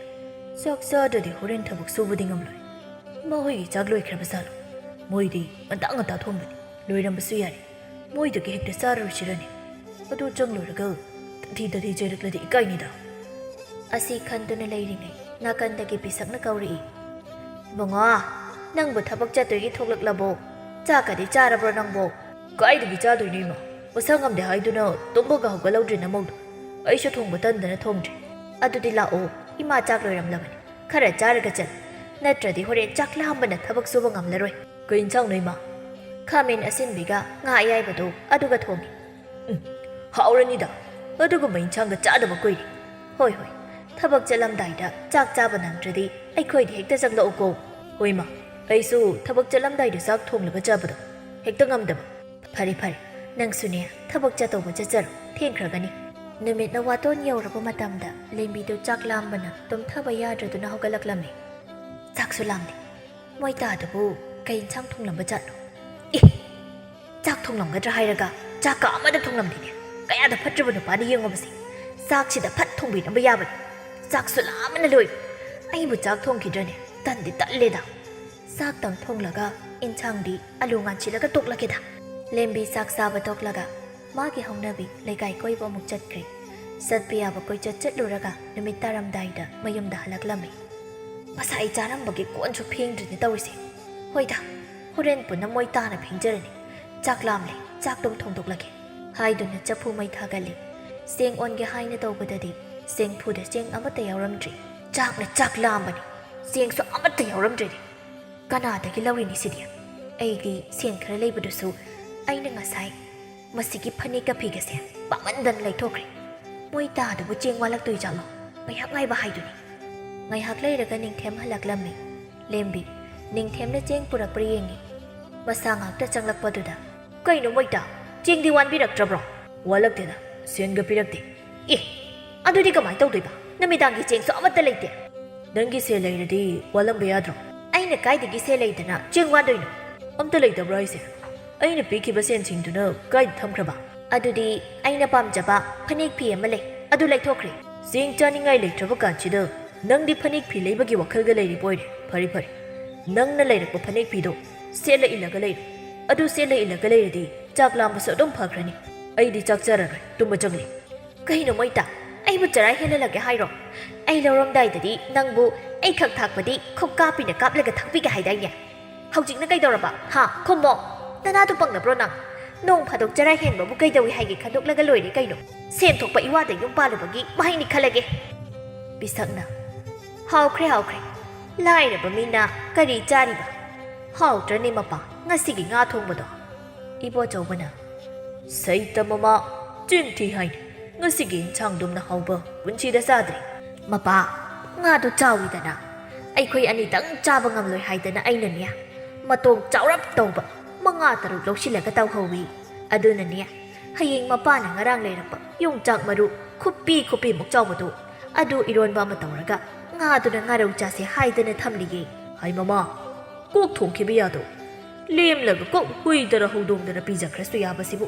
ꯆꯥꯛ ꯆꯥꯗ꯭ꯔꯗꯤ ꯍꯣꯔꯦꯟ ꯊꯕꯛ ꯁꯨꯕꯗꯤ ꯉꯝꯂꯣꯏ꯫ ꯏꯃꯥ ꯍꯣꯏꯒꯤ ꯆꯥꯛ ꯂꯣꯏꯈ꯭ꯔꯕ ꯖꯥꯠꯂꯣ? ꯃꯣꯏꯗꯤ ꯉꯟꯇꯥ ꯉꯟꯇꯥ ꯊꯣꯡꯕꯅꯤ꯫ ꯂꯣꯏꯔꯝꯕꯁꯨ ꯌꯥꯏ꯫ ꯃꯣꯏꯗꯒꯤ ꯍꯦꯛꯇ ꯆꯥꯔꯨꯔꯁꯤꯔꯅꯦ? ꯑꯗꯨ ꯆꯪꯂꯨꯔꯒ ꯇꯊꯤ ꯇꯊꯤ ꯆꯩꯔꯛꯂꯗꯤ ꯏꯀꯥꯏꯅꯤꯗ꯫ ꯑꯁꯤ ꯈꯟꯗꯨꯅ ꯂꯩꯔꯤꯉꯩ ꯅꯥꯀꯟꯗꯒꯤ ꯄꯤꯁꯛꯅ ꯀꯧꯔꯛꯏ꯫ "ꯏꯕꯨꯡꯉꯣ, ꯅꯪꯕꯨ ꯊꯕꯛ ꯆꯠꯇꯣꯏꯒꯤ ꯊꯣꯛꯂꯛꯂꯕꯣ? ꯆꯥꯛꯀꯗꯤ ꯆꯥꯔꯕ꯭ꯔꯣ ꯅꯪꯕꯣ?" "ꯀꯥꯏꯗꯒꯤ ꯆꯥꯗꯣꯏꯅꯣ ꯏꯃꯥ? ꯃꯁꯥ ꯉꯝꯗꯦ ꯍꯥꯏꯗꯨꯅ ꯇꯨꯝꯕꯒ ꯍꯧꯒꯠꯍꯧꯗ꯭ꯔꯤ ꯅꯃꯧꯗꯣ꯫ ꯑꯩꯁꯨ ꯊꯣꯡꯕ ꯇꯟꯗꯅ ꯊꯣꯡꯗ꯭ꯔꯤ꯫" "ꯑꯗꯨꯗꯤ ꯂꯥꯛꯑꯣ, ꯏꯃꯥ ꯆꯥꯛ ꯂꯣꯏꯔꯝꯂꯕꯅꯤ꯫ ꯈꯔ ꯆꯥꯔꯒ ꯆꯠ꯫ ꯅꯠꯇ꯭ꯔꯗꯤ ꯍꯣꯔꯦꯟ ꯆꯥꯛ ꯂꯥꯝꯕꯅ ꯊꯕꯛ ꯁꯨꯕ ꯉꯝꯂꯔꯣꯏ꯫" "ꯀꯩ ꯏꯟꯁꯥꯡꯅꯣ ꯏꯃꯥ?" "ꯈꯥꯃꯦꯟ ꯑꯁꯤꯟꯕꯤꯒ ꯉꯥ ꯑꯌꯥꯏꯕꯗꯣ ꯑꯗꯨꯒ ꯊꯣꯡꯉꯤ꯫" "ꯎꯝ, ꯍꯥꯎꯔꯅꯤꯗ꯫ ꯑꯗꯨꯒꯨꯝꯕ ꯏꯟꯁꯥꯡꯒ ꯆꯥꯗꯕ ꯀꯨꯏꯔꯦ꯫" "ꯍꯣꯏ, ꯍꯣꯏ, ꯊꯕꯛ ꯆꯠꯂꯝꯗꯥꯏꯗ ꯆꯥꯛ ꯆꯥꯕ ꯅꯪꯗ꯭ꯔꯗꯤ ꯑꯩꯈꯣꯏꯗ ꯍꯦꯛꯇ ꯆꯪꯂꯛꯎꯀꯣ꯫" "ꯍꯣꯏ ꯏꯃꯥ, ꯑꯩꯁꯨ ꯊꯕꯛ ꯆꯠꯂꯝꯗꯥꯏꯗ ꯆꯥꯛ ꯊꯣꯡꯂꯒ ꯆꯥꯕꯗꯣ ꯍꯦꯛꯇ ꯉꯝꯗꯕ꯫" "ꯐꯔꯦ, ꯐꯔꯦ, ꯅꯪꯁꯨꯅꯦ ꯊꯕꯛ ꯆꯠꯇꯧꯕ ꯆꯠꯆꯔꯣ, ꯊꯦꯡꯈ꯭ꯔꯒꯅꯤ꯫" ꯅꯨꯃꯤꯠꯅ ꯋꯥꯇꯣꯟ ꯌꯧꯔꯕ ꯃꯇꯝꯗ ꯂꯦꯝꯕꯤꯗꯨ ꯆꯥꯛ ꯂꯥꯝꯕꯅ ꯇꯨꯝꯊꯕ ꯌꯥꯗ꯭ꯔꯗꯨꯅ ꯍꯧꯒꯠꯂꯛꯂꯝꯃꯤ꯫ ꯆꯥꯛꯁꯨ ꯂꯥꯝꯗꯦ꯫ ꯃꯣꯏ ꯇꯥꯗꯨꯕꯨ ꯀꯩ ꯏꯟꯁꯥꯡ ꯊꯣꯡꯂꯝꯕ ꯖꯥꯠꯅꯣ? ꯑꯦ! ꯆꯥꯛ ꯊꯣꯡꯂꯝꯒꯗ꯭ꯔꯥ ꯍꯥꯏꯔꯒ ꯆꯥꯛꯀ ꯑꯃꯗ ꯊꯣꯡꯂꯝꯗꯦꯅꯦ꯫ ꯀꯌꯥꯗ ꯐꯠꯇ꯭ꯔꯕ ꯅꯨꯄꯥꯅ ꯌꯦꯡꯉꯨꯕꯁꯦ꯫ ꯆꯥꯛꯁꯤꯗ ꯐꯠ ꯊꯣꯡꯕꯤꯅꯕ ꯌꯥꯕꯅꯤ꯫ ꯆꯥꯛꯁꯨ ꯂꯥꯝꯕꯅ ꯂꯣꯏꯔꯦ꯫ ꯑꯩꯕꯨ ꯆꯥꯛ ꯊꯣꯡꯈꯤꯗ꯭ꯔꯅꯦ? ꯇꯟꯗꯤ ꯇꯜꯂꯦꯗ꯫ ꯆꯥꯛꯇꯪ ꯊꯣꯡꯂꯒ ꯏꯟꯁꯥꯡꯗꯤ ꯑꯂꯨ ꯉꯥꯟꯁꯤꯜꯂꯒ ꯇꯣꯛꯂꯒꯦꯗ꯫ ꯂꯦꯝꯕꯤ ꯆꯥꯛ ꯆꯥꯕ ꯇꯣꯛꯂꯒ ꯃꯥꯒꯤ ꯍꯧꯅꯕꯤ ꯂꯩꯀꯥꯏ ꯀꯣꯏꯕ ꯑꯃꯨꯛ ꯆꯠꯈ꯭ꯔꯦ꯫ ꯆꯠꯄ ꯌꯥꯕ ꯀꯣꯏꯆꯠ ꯆꯠꯂꯨꯔꯒ ꯅꯨꯃꯤꯠ ꯇꯥꯔꯝꯗꯥꯏꯗ ꯃꯌꯨꯝꯗ ꯍꯜꯂꯛꯂꯝꯃꯤ꯫ ꯉꯁꯥꯏ ꯆꯥꯔꯝꯕꯒꯤ ꯀꯣꯟꯁꯨ ꯐꯦꯡꯗ꯭ꯔꯤꯅꯦ ꯇꯧꯔꯤꯁꯦ꯫ ꯍꯣꯏꯗ, ꯍꯣꯔꯦꯟ ꯄꯨꯟꯅ ꯃꯣꯏ ꯇꯥꯅ ꯐꯦꯡꯖꯔꯅꯤ꯫ "ꯆꯥꯛ ꯂꯥꯝꯂꯦ, ꯆꯥꯛꯇꯨꯝ ꯊꯣꯡꯗꯣꯛꯂꯒꯦ" ꯍꯥꯏꯗꯨꯅ ꯆꯐꯨ ꯃꯩ ꯊꯥꯒꯠꯂꯤ꯫ ꯆꯦꯡ ꯑꯣꯟꯒꯦ ꯍꯥꯏꯅ ꯇꯧꯕꯗꯗꯤ ꯆꯦꯡꯐꯨꯗ ꯆꯦꯡ ꯑꯃꯠꯇ ꯌꯥꯎꯔꯝꯗ꯭ꯔꯦ꯫ "ꯆꯥꯛꯅ ꯆꯥꯛ ꯂꯥꯝꯕꯅꯤ, ꯆꯦꯡꯁꯨ ꯑꯃꯠꯇ ꯌꯥꯎꯔꯝꯗ꯭ꯔꯦꯅꯦ꯫ ꯀꯅꯥꯗꯒꯤ ꯂꯧꯔꯤꯅꯤ ꯁꯤꯗꯤ? ꯑꯩꯗꯤ ꯁꯦꯟ ꯈꯔ ꯂꯩꯕꯗꯨꯁꯨ ꯑꯩꯅ ꯉꯁꯥꯏ ꯃꯁꯤꯒꯤ ꯐꯅꯦꯛꯀ ꯐꯤꯒꯁꯦ ꯄꯥꯝꯃꯟꯗꯅ ꯂꯩꯊꯣꯛꯈ꯭ꯔꯦ꯫ ꯃꯣꯏ ꯇꯥꯗꯨꯕꯨ ꯆꯦꯡ ꯋꯥꯠꯂꯛꯇꯣꯏ ꯖꯥꯠꯂꯣ? ꯉꯥꯏꯍꯥꯛ ꯉꯥꯏꯕ ꯍꯥꯏꯗꯨꯅꯤ꯫" ꯉꯥꯏꯍꯥꯛ ꯂꯩꯔꯒ ꯅꯤꯡꯊꯦꯝ ꯍꯜꯂꯛꯂꯝꯃꯤ꯫ ꯂꯦꯝꯕꯤ ꯅꯤꯡꯊꯦꯝꯅ ꯆꯦꯡ ꯄꯨꯔꯛꯄ꯭ꯔꯥ ꯌꯦꯡꯉꯤ꯫ ꯃꯁꯥ ꯉꯥꯛꯇ ꯆꯪꯂꯛꯄꯗꯨꯗ, "ꯀꯩꯅꯣ ꯃꯣꯏꯇꯥ, ꯆꯦꯡꯗꯤ ꯋꯥꯟꯕꯤꯔꯛꯇ꯭ꯔꯕ꯭ꯔꯣ?" "ꯋꯥꯠꯂꯛꯇꯦꯗ, ꯁꯦꯟꯒ ꯄꯤꯔꯛꯇꯦ꯫" "ꯑꯦ, ꯑꯗꯨꯗꯤ ꯀꯃꯥꯏꯅ ꯇꯧꯗꯣꯏꯕ? ꯅꯨꯃꯤꯗꯥꯡꯒꯤ ꯆꯦꯡꯁꯨ ꯑꯃꯠꯇ ꯂꯩꯇꯦ꯫" "ꯅꯪꯒꯤ ꯁꯦꯜ ꯂꯩꯔꯗꯤ ꯋꯥꯠꯂꯝꯕ ꯌꯥꯗ꯭ꯔꯣ?" "ꯑꯩꯅ ꯀꯥꯏꯗꯒꯤ ꯁꯦꯜ ꯂꯩꯗꯅ ꯆꯦꯡ ꯋꯥꯟꯗꯣꯏꯅꯣ?" "ꯑꯝꯇ ꯂꯩꯇꯕ꯭ꯔꯣ ꯍꯥꯏꯁꯦ? ꯑꯩꯅ ꯄꯤꯈꯤꯕ ꯁꯦꯟꯁꯤꯡꯗꯨꯅ ꯀꯥꯏꯗ ꯊꯝꯈ꯭ꯔꯕ?" "ꯑꯗꯨꯗꯤ ꯑꯩꯅ ꯄꯥꯝꯖꯕ ꯐꯅꯦꯛ ꯐꯤ ꯑꯃ ꯂꯩ, ꯑꯗꯨ ꯂꯩꯊꯣꯛꯈ꯭ꯔꯦ꯫" "ꯆꯦꯡ ꯆꯥꯅꯤꯡꯉꯥꯏ ꯂꯩꯇ꯭ꯔꯕ ꯀꯥꯟꯁꯤꯗ ꯅꯪꯗꯤ ꯐꯅꯦꯛ ꯐꯤ ꯂꯩꯕꯒꯤ ꯋꯥꯈꯜꯒ ꯂꯩꯔꯤꯕ ꯑꯣꯏꯔꯦ꯫ ꯐꯔꯦ, ꯐꯔꯦ, ꯅꯪꯅ ꯂꯩꯔꯛꯄ ꯐꯅꯦꯛ ꯐꯤꯗꯣ ꯁꯦꯠꯂ ꯏꯜꯂꯒ ꯂꯩꯔꯣ꯫ ꯑꯗꯨ ꯁꯦꯠꯂ ꯏꯜꯂꯒ ꯂꯩꯔꯗꯤ ꯆꯥꯛ ꯂꯥꯝꯕꯁꯨ ꯑꯗꯨꯝ ꯐꯈ꯭ꯔꯅꯤ꯫ ꯑꯩꯗꯤ ꯆꯥꯛ ꯆꯥꯔꯔꯣꯏ, ꯇꯨꯝꯕ ꯆꯪꯂꯤ꯫" "ꯀꯩꯅꯣ ꯃꯣꯏꯇꯥ, ꯑꯩꯕꯨ ꯆꯔꯥ ꯍꯦꯜꯍꯜꯂꯒꯦ ꯍꯥꯏꯔꯣ? ꯑꯩ ꯂꯧꯔꯝꯗꯥꯏꯗꯗꯤ ꯅꯪꯕꯨ ꯑꯩ ꯈꯛ ꯊꯥꯛꯄꯗꯤ ꯈꯣꯡꯀꯥꯞ ꯄꯤꯅ ꯀꯥꯞꯂꯒ ꯊꯥꯛꯄꯤꯒꯦ ꯍꯥꯏꯗꯥꯏꯅꯦ? ꯍꯧꯖꯤꯛꯅ ꯀꯩꯗꯧꯔꯕ? ꯍꯥ? ꯈꯨꯝꯃꯣ꯫ ꯅꯅꯥꯗꯨ ꯄꯪꯂꯕ꯭ꯔꯣ ꯅꯪ? ꯅꯣꯡ ꯐꯥꯗꯣꯛ ꯆꯔꯥ ꯍꯦꯟꯕꯕꯨ ꯀꯩꯗꯧꯏ ꯍꯥꯏꯒꯦ ꯈꯟꯗꯣꯛꯂꯒ ꯂꯣꯏꯔꯦ ꯀꯩꯅꯣ꯫ ꯁꯦꯟ ꯊꯣꯛꯄ ꯏꯋꯥꯗ ꯌꯨꯝ ꯄꯥꯜꯂꯨꯕꯒꯤ ꯃꯍꯩꯅꯤ ꯈꯜꯂꯒꯦ꯫" ꯄꯤꯁꯛꯅ, "ꯍꯥꯎꯈ꯭ꯔꯦ, ꯍꯥꯎꯈ꯭ꯔꯦ꯫ ꯂꯥꯏꯔꯕ ꯃꯤꯅ ꯀꯔꯤ ꯆꯥꯔꯤꯕ? ꯍꯥꯎꯇ꯭ꯔꯅꯦ ꯃꯄꯥ, ꯉꯁꯤꯒꯤ ꯉꯥ ꯊꯣꯡꯕꯗꯣ?" ꯏꯕꯣꯆꯧꯕꯅ, "ꯁꯩꯇ ꯃꯃꯥ, ꯆꯤꯟ ꯊꯤ ꯍꯥꯏꯅꯤ꯫ ꯉꯁꯤꯒꯤ ꯏꯟꯁꯥꯡꯗꯨꯝꯅ ꯍꯥꯎꯕ ꯄꯨꯟꯁꯤꯗ ꯆꯥꯗ꯭ꯔꯤ꯫" "ꯃꯄꯥ, ꯉꯥꯗꯨ ꯆꯥꯎꯏꯗꯅ꯫ ꯑꯩꯈꯣꯏ ꯑꯅꯤꯇꯪ ꯆꯥꯕ ꯉꯝꯂꯣꯏ ꯍꯥꯏꯗꯅ ꯑꯩꯅꯅꯦ, ꯃꯇꯣꯡ ꯆꯥꯎꯔꯞ ꯇꯧꯕ ꯃꯉꯥ ꯇꯔꯨꯛ ꯂꯧꯁꯤꯜꯂꯒ ꯇꯧꯍꯧꯏ꯫ ꯑꯗꯨꯅꯅꯦ, ꯍꯌꯦꯡ ꯃꯄꯥꯅ ꯉꯔꯥꯡ ꯂꯩꯔꯛꯄ ꯌꯣꯡꯆꯥꯛ ꯃꯔꯨ ꯈꯨꯞꯄꯤ ꯈꯨꯞꯄꯤꯃꯨꯛ ꯆꯥꯎꯕꯗꯨ, ꯑꯗꯨ ꯏꯔꯣꯟꯕ ꯑꯃ ꯇꯧꯔꯒ ꯉꯥꯗꯨꯅ ꯉꯥꯔꯧ ꯆꯥꯁꯦ ꯍꯥꯏꯗꯅ ꯊꯝꯂꯤꯌꯦ꯫" "ꯍꯥꯏ ꯃꯃꯥ, ꯀꯣꯛ ꯊꯣꯡꯈꯤꯕ ꯌꯥꯗꯣ꯫ ꯂꯦꯝꯂꯒ ꯀꯣꯛ ꯍꯨꯏꯗꯔ ꯍꯧꯗꯣꯡꯗꯔ ꯄꯤꯖꯈ꯭ꯔꯁꯨ ꯌꯥꯕꯁꯤꯕꯨ꯫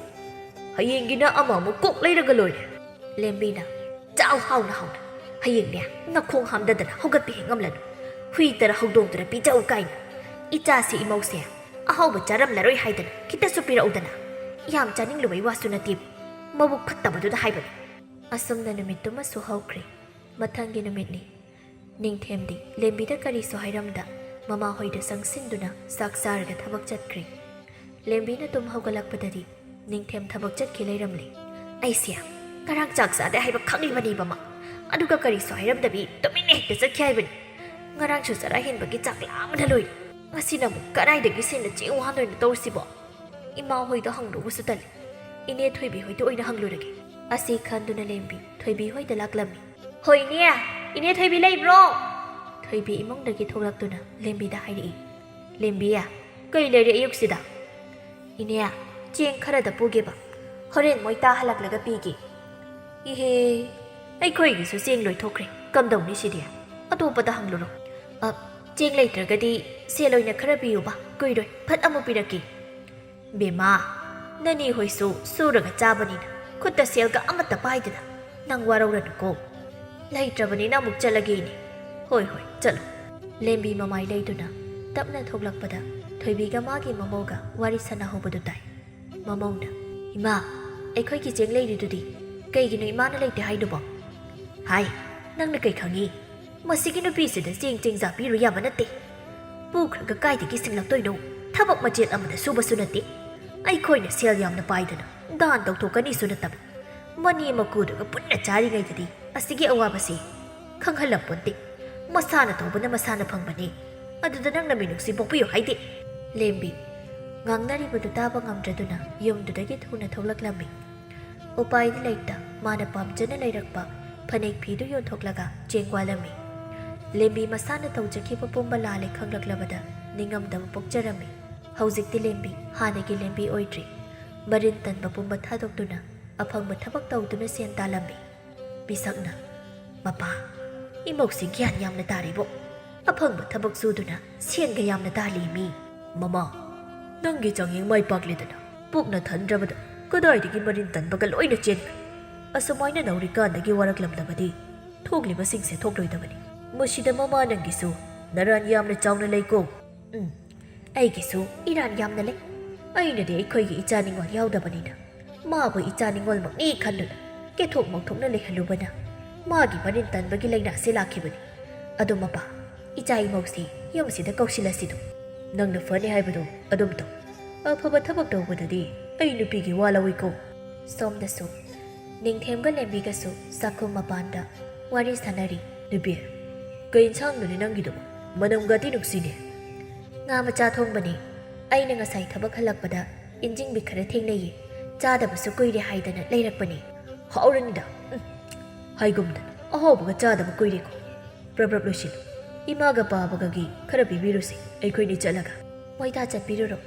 ꯍꯌꯦꯡꯒꯤꯅ ꯑꯃ ꯑꯃꯨꯛ ꯀꯣꯛ ꯂꯩꯔꯒ ꯂꯣꯏꯔꯦ꯫" ꯂꯦꯝꯕꯤꯅ, "ꯆꯥꯎ ꯍꯥꯎꯅ ꯍꯥꯎꯅ꯫ ꯍꯌꯦꯡꯅꯦ ꯅꯈꯣꯡ ꯍꯥꯝꯗꯗꯅ ꯍꯧꯒꯠꯄ ꯍꯦꯛ ꯉꯝꯂꯅꯨ꯫ ꯍꯨꯏꯗꯔ ꯍꯧꯗꯣꯡꯗꯔ ꯄꯤꯖꯧ ꯀꯥꯏꯅ꯫ ꯏꯆꯥꯁꯤ ꯏꯃꯧꯁꯦ ꯑꯍꯥꯎꯕ ꯆꯥꯔꯝꯂꯔꯣꯏ ꯍꯥꯏꯗꯅ ꯈꯤꯇꯁꯨ ꯄꯤꯔꯛꯎꯗꯅ꯫ ꯌꯥꯝ ꯆꯥꯅꯤꯡꯂꯨꯕꯩ ꯋꯥꯁꯨ ꯅꯠꯇꯦ, ꯃꯕꯨꯛ ꯐꯠꯇꯕꯗꯨꯗ ꯍꯥꯏꯕꯅꯤ꯫" ꯑꯁꯨꯝꯅ ꯅꯨꯃꯤꯠꯇꯨꯃꯁꯨ ꯍꯧꯈ꯭ꯔꯦ꯫ ꯃꯊꯪꯒꯤ ꯅꯨꯃꯤꯠꯅꯤ꯫ ꯅꯤꯡꯊꯦꯝꯗꯤ ꯂꯦꯝꯕꯤꯗ ꯀꯔꯤꯁꯨ ꯍꯥꯏꯔꯝꯗ ꯃꯃꯥꯍꯣꯏꯗ ꯆꯪꯁꯤꯟꯗꯨꯅ ꯆꯥꯛ ꯆꯥꯔꯒ ꯊꯕꯛ ꯆꯠꯈ꯭ꯔꯦ꯫ ꯂꯦꯝꯕꯤꯅ ꯇꯨꯝ ꯍꯧꯒꯠꯂꯛꯄꯗꯗꯤ ꯅꯤꯡꯊꯦꯝ ꯊꯕꯛ ꯆꯠꯈꯤ ꯂꯩꯔꯝꯂꯦ꯫ ꯑꯩꯁꯦ ꯉꯔꯥꯡ ꯆꯥꯛ ꯆꯥꯗꯦ ꯍꯥꯏꯕ ꯈꯪꯂꯤꯕꯅꯦꯕ ꯃꯥ, ꯑꯗꯨꯒ ꯀꯔꯤꯁꯨ ꯍꯥꯏꯔꯝꯗꯕꯤ ꯇꯨꯃꯤꯟꯅ ꯍꯦꯛꯇ ꯆꯠꯈꯤ ꯍꯥꯏꯕꯅꯤ꯫ ꯉꯔꯥꯡꯁꯨ ꯆꯔꯥ ꯍꯦꯟꯕꯒꯤ ꯆꯥꯛ ꯂꯥꯝꯕꯅ ꯂꯣꯏꯔꯦ꯫ ꯉꯁꯤꯅ ꯑꯃꯨꯛ ꯀꯗꯥꯏꯗꯒꯤ ꯁꯦꯟꯅ ꯆꯦꯡ ꯋꯥꯍꯟꯗꯣꯏꯅꯣ ꯇꯧꯔꯤꯁꯤꯕꯣ? ꯏꯃꯥ ꯍꯣꯏꯗ ꯍꯪꯗꯧꯕꯁꯨ ꯇꯜꯂꯤ꯫ ꯏꯅꯦ ꯊꯣꯏꯕꯤ ꯍꯣꯏꯗ ꯑꯣꯏꯅ ꯍꯪꯂꯨꯔꯒꯦ꯫ ꯑꯁꯤ ꯈꯟꯗꯨꯅ ꯂꯦꯝꯕꯤ ꯊꯣꯏꯕꯤ ꯍꯣꯏꯗ ꯂꯥꯛꯂꯝꯃꯤ꯫ "ꯍꯣꯏ ꯏꯅꯦ, ꯏꯅꯦ ꯊꯣꯏꯕꯤ ꯂꯩꯕ꯭ꯔꯣ?" ꯊꯣꯏꯕꯤ ꯏꯃꯨꯡꯗꯒꯤ ꯊꯣꯛꯂꯛꯇꯨꯅ ꯂꯦꯝꯕꯤꯗ ꯍꯥꯏꯔꯛꯏ꯫ "ꯂꯦꯝꯕꯤ, ꯀꯩ ꯂꯩꯔꯦ ꯑꯌꯨꯛꯁꯤꯗ?" "ꯏꯅꯦ, ꯆꯦꯡ ꯈꯔꯗ ꯄꯨꯒꯦꯕ, ꯍꯣꯔꯦꯟ ꯃꯣꯏ ꯇꯥ ꯍꯜꯂꯛꯂꯒ ꯄꯤꯒꯦ꯫" "ꯏꯍꯦ, ꯑꯩꯈꯣꯏꯒꯤꯁꯨ ꯆꯦꯡ ꯂꯣꯏꯊꯣꯛꯈ꯭ꯔꯦ, ꯀꯝꯗꯧꯅꯤ ꯁꯤꯗꯤ? ꯑꯇꯣꯞꯄꯗ ꯍꯪꯂꯨꯔꯣ꯫ ꯑ, ꯆꯦꯡ ꯂꯩꯇ꯭ꯔꯒꯗꯤ ꯁꯦꯜ ꯑꯣꯏꯅ ꯈꯔ ꯄꯤꯌꯨꯕ, ꯀꯨꯏꯔꯣꯏ, ꯐꯠ ꯑꯃꯨꯛ ꯄꯤꯔꯛꯀꯦ꯫" "ꯕꯦꯝꯃ, ꯅꯅꯦ ꯍꯣꯏꯁꯨ ꯁꯨꯔꯒ ꯆꯥꯕꯅꯤꯅ ꯈꯨꯠꯇ ꯁꯦꯜꯒ ꯑꯃꯠꯇ ꯄꯥꯏꯗꯅ ꯅꯪ ꯋꯥꯔꯧꯔꯅꯨꯀꯣ꯫" "ꯂꯩꯇ꯭ꯔꯕꯅꯤꯅ ꯑꯃꯨꯛ ꯆꯠꯂꯒꯦ ꯏꯅꯦ꯫" "ꯍꯣꯏ, ꯍꯣꯏ, ꯆꯠꯂꯣ꯫" ꯂꯦꯝꯕꯤ ꯃꯃꯥꯏ ꯂꯩꯗꯨꯅ ꯇꯞꯅ ꯊꯣꯛꯂꯛꯄꯗ ꯊꯣꯏꯕꯤꯒ ꯃꯥꯒꯤ ꯃꯃꯧꯒ ꯋꯥꯔꯤ ꯁꯥꯟꯅꯍꯧꯕꯗꯨ ꯇꯥꯏ꯫ ꯃꯃꯧꯅ, "ꯏꯃꯥ, ꯑꯩꯈꯣꯏꯒꯤ ꯆꯦꯡ ꯂꯩꯔꯤꯗꯨꯗꯤ? ꯀꯩꯒꯤꯅꯣ ꯏꯃꯥꯅ ꯂꯩꯇꯦ ꯍꯥꯏꯗꯨꯕꯣ?" "ꯍꯥꯏ, ꯅꯪꯅ ꯀꯩ ꯈꯪꯉꯤ? ꯃꯁꯤꯒꯤ ꯅꯨꯄꯤꯁꯤꯗ ꯆꯦꯡ ꯆꯦꯡꯖꯥ ꯄꯤꯔꯨ ꯌꯥꯕ ꯅꯠꯇꯦ꯫ ꯄꯨꯈ꯭ꯔꯒ ꯀꯥꯏꯗꯒꯤ ꯁꯤꯡꯂꯛꯇꯣꯏꯅꯣ? ꯊꯕꯛ ꯃꯆꯦꯠ ꯑꯃꯗ ꯁꯨꯕꯁꯨ ꯅꯠꯇꯦ꯫ ꯑꯩꯈꯣꯏꯅ ꯁꯦꯜ ꯌꯥꯝꯅ ꯄꯥꯏꯗꯅ ꯗꯥꯟ ꯇꯧꯊꯣꯛꯀꯅꯤꯁꯨ ꯅꯠꯇꯕ, ꯃꯅꯦ ꯃꯀꯨꯗꯨꯒ ꯄꯨꯟꯅ ꯆꯥꯔꯤꯉꯩꯗꯗꯤ ꯑꯁꯤꯒꯤ ꯑꯋꯥꯕꯁꯤ ꯈꯪꯍꯜꯂꯝꯄꯣꯟꯇꯦ꯫ ꯃꯁꯥꯅ ꯇꯧꯕꯅ ꯃꯁꯥꯅ ꯐꯪꯕꯅꯤ꯫ ꯑꯗꯨꯗ ꯅꯪꯅ ꯃꯤꯅꯨꯡꯁꯤ ꯄꯣꯛꯄꯤꯌꯨ ꯍꯥꯏꯗꯦ꯫" ꯂꯦꯝꯕꯤ, ꯉꯥꯡꯅꯔꯤꯕꯗꯨ ꯇꯥꯕ ꯉꯝꯗ꯭ꯔꯗꯨꯅ ꯌꯨꯝꯗꯨꯗꯒꯤ ꯊꯨꯅ ꯊꯣꯛꯂꯛꯂꯝꯃꯤ꯫ ꯎꯄꯥꯏꯗꯤ ꯂꯩꯇ ꯃꯥꯅ ꯄꯥꯝꯖꯅ ꯂꯩꯔꯛꯄ ꯐꯅꯦꯛ ꯐꯤꯗꯨ ꯌꯣꯟꯊꯣꯛꯂꯒ ꯆꯦꯡ ꯋꯥꯜꯂꯝꯃꯤ꯫ ꯂꯦꯝꯕꯤ ꯃꯁꯥꯅ ꯇꯧꯖꯈꯤꯕ ꯄꯨꯝꯕ ꯂꯥꯜꯂꯦ ꯈꯪꯂꯛꯂꯕꯗ ꯅꯤꯡꯉꯝꯗꯕ ꯄꯣꯛꯆꯔꯝꯃꯤ꯫ ꯍꯧꯖꯤꯛꯇꯤ ꯂꯦꯝꯕꯤ ꯍꯥꯟꯅꯒꯤ ꯂꯦꯝꯕꯤ ꯑꯣꯏꯗ꯭ꯔꯤ꯫ ꯃꯔꯤꯟ ꯇꯟꯕ ꯄꯨꯝꯕ ꯊꯥꯗꯣꯛꯇꯨꯅ ꯑꯐꯪꯕ ꯊꯕꯛ ꯇꯧꯗꯨꯅ ꯁꯦꯟ ꯇꯥꯜꯂꯝꯃꯤ꯫ ꯄꯤꯁꯛꯅ, "ꯃꯄꯥ, ꯏꯃꯧꯁꯤ ꯒ꯭ꯌꯥꯟ ꯌꯥꯝꯅ ꯇꯥꯔꯤꯕꯣ꯫ ꯑꯐꯪꯕ ꯊꯕꯛ ꯁꯨꯗꯨꯅ ꯁꯦꯟꯒ ꯌꯥꯝꯅ ꯇꯥꯜꯂꯤ ꯃꯤ꯫" "ꯃꯃꯥ, ꯅꯪꯒꯤ ꯆꯥꯡꯌꯦꯡ ꯃꯥꯏ ꯄꯥꯛꯂꯦꯗꯅ꯫ ꯄꯨꯛꯅ ꯊꯟꯗ꯭ꯔꯕꯗ ꯀꯗꯥꯏꯗꯒꯤ ꯃꯔꯤꯟ ꯇꯟꯕꯒ ꯂꯣꯏꯅ ꯆꯦꯟꯈ꯭ꯔꯦ꯫ ꯑꯁꯨꯃꯥꯏꯅ ꯅꯧꯔꯤꯀꯥꯟꯗꯒꯤ ꯋꯥꯔꯛꯂꯝꯂꯕꯗꯤ ꯊꯣꯛꯂꯤꯕꯁꯤꯡꯁꯦ ꯊꯣꯛꯂꯣꯏꯗꯕꯅꯤ꯫ ꯃꯁꯤꯗ ꯃꯃꯥ ꯅꯪꯒꯤꯁꯨ ꯅꯔꯥꯟ ꯌꯥꯝꯅ ꯆꯥꯎꯅ ꯂꯩꯀꯣ꯫" "ꯎꯝ, ꯑꯩꯒꯤꯁꯨ ꯏꯔꯥꯟ ꯌꯥꯝꯅ ꯂꯩ꯫ ꯑꯩꯅꯗꯤ ꯑꯩꯈꯣꯏꯒꯤ ꯏꯆꯥ ꯅꯤꯉꯣꯜ ꯌꯥꯎꯗꯕꯅꯤꯅ ꯃꯥꯕꯨ ꯏꯆꯥ ꯅꯤꯉꯣꯜꯃꯛꯅꯤ ꯈꯟꯗꯨꯅ ꯀꯦꯊꯣꯛ ꯃꯧꯊꯣꯛꯅ ꯂꯩꯍꯜꯂꯨꯕꯅ ꯃꯥꯒꯤ ꯃꯔꯤꯟ ꯇꯟꯕꯒꯤ ꯂꯥꯏꯅꯥꯁꯦ ꯂꯥꯛꯈꯤꯕꯅꯤ꯫ ꯑꯗꯣ ꯃꯄꯥ, ꯏꯆꯥ ꯏꯃꯧꯁꯤ ꯌꯨꯝꯁꯤꯗ ꯀꯧꯁꯤꯜꯂꯁꯤꯗꯣ꯫ ꯅꯪꯅ ꯐꯅꯤ ꯍꯥꯏꯕꯗꯣ ꯑꯗꯨꯝ ꯇꯧ꯫ ꯑꯐꯕ ꯊꯕꯛ ꯇꯧꯕꯗꯗꯤ ꯑꯩ ꯅꯨꯄꯤꯒꯤ ꯋꯥ ꯂꯧꯏꯀꯣ꯫ ꯁꯣꯝꯗꯁꯨ ꯅꯤꯡꯊꯦꯝꯒ ꯂꯦꯝꯕꯤꯒꯁꯨ ꯆꯥꯛꯈꯨꯝ ꯃꯄꯥꯟꯗ ꯋꯥꯔꯤ ꯁꯥꯟꯅꯔꯤ꯫ ꯅꯨꯄꯤ, ꯀꯩ ꯏꯟꯁꯥꯡꯅꯣꯅꯦ ꯅꯪꯒꯤꯗꯨꯕꯣ? ꯃꯅꯝꯒꯗꯤ ꯅꯨꯡꯁꯤꯅꯦ꯫ ꯉꯥ ꯃꯆꯥ ꯊꯣꯡꯕꯅꯦ꯫ ꯑꯩꯅ ꯉꯁꯥꯏ ꯊꯕꯛ ꯍꯜꯂꯛꯄꯗ ꯏꯟꯖꯤꯡꯕꯤ ꯈꯔ ꯊꯦꯡꯅꯩꯌꯦ꯫ ꯆꯥꯗꯕꯁꯨ ꯀꯨꯏꯔꯦ ꯍꯥꯏꯗꯅ ꯂꯩꯔꯛꯄꯅꯦ꯫ ꯍꯥꯎꯔꯅꯤꯗ꯫ ꯎꯝ꯫ ꯍꯥꯏꯒꯨꯝꯗꯅ ꯑꯍꯥꯎꯕꯒ ꯆꯥꯗꯕ ꯀꯨꯏꯔꯦꯀꯣ꯫ ꯄ꯭ꯔꯞ ꯄ꯭ꯔꯞ ꯂꯣꯏꯁꯤꯜꯂꯨ꯫ ꯏꯃꯥꯒ ꯄꯥꯕꯒꯒꯤ ꯈꯔ ꯄꯤꯕꯤꯔꯨꯁꯦ, ꯑꯩꯈꯣꯏꯅꯤ ꯆꯠꯂꯒ꯫ ꯃꯣꯏꯗ ꯆꯠꯄꯤꯔꯨꯔꯣ꯫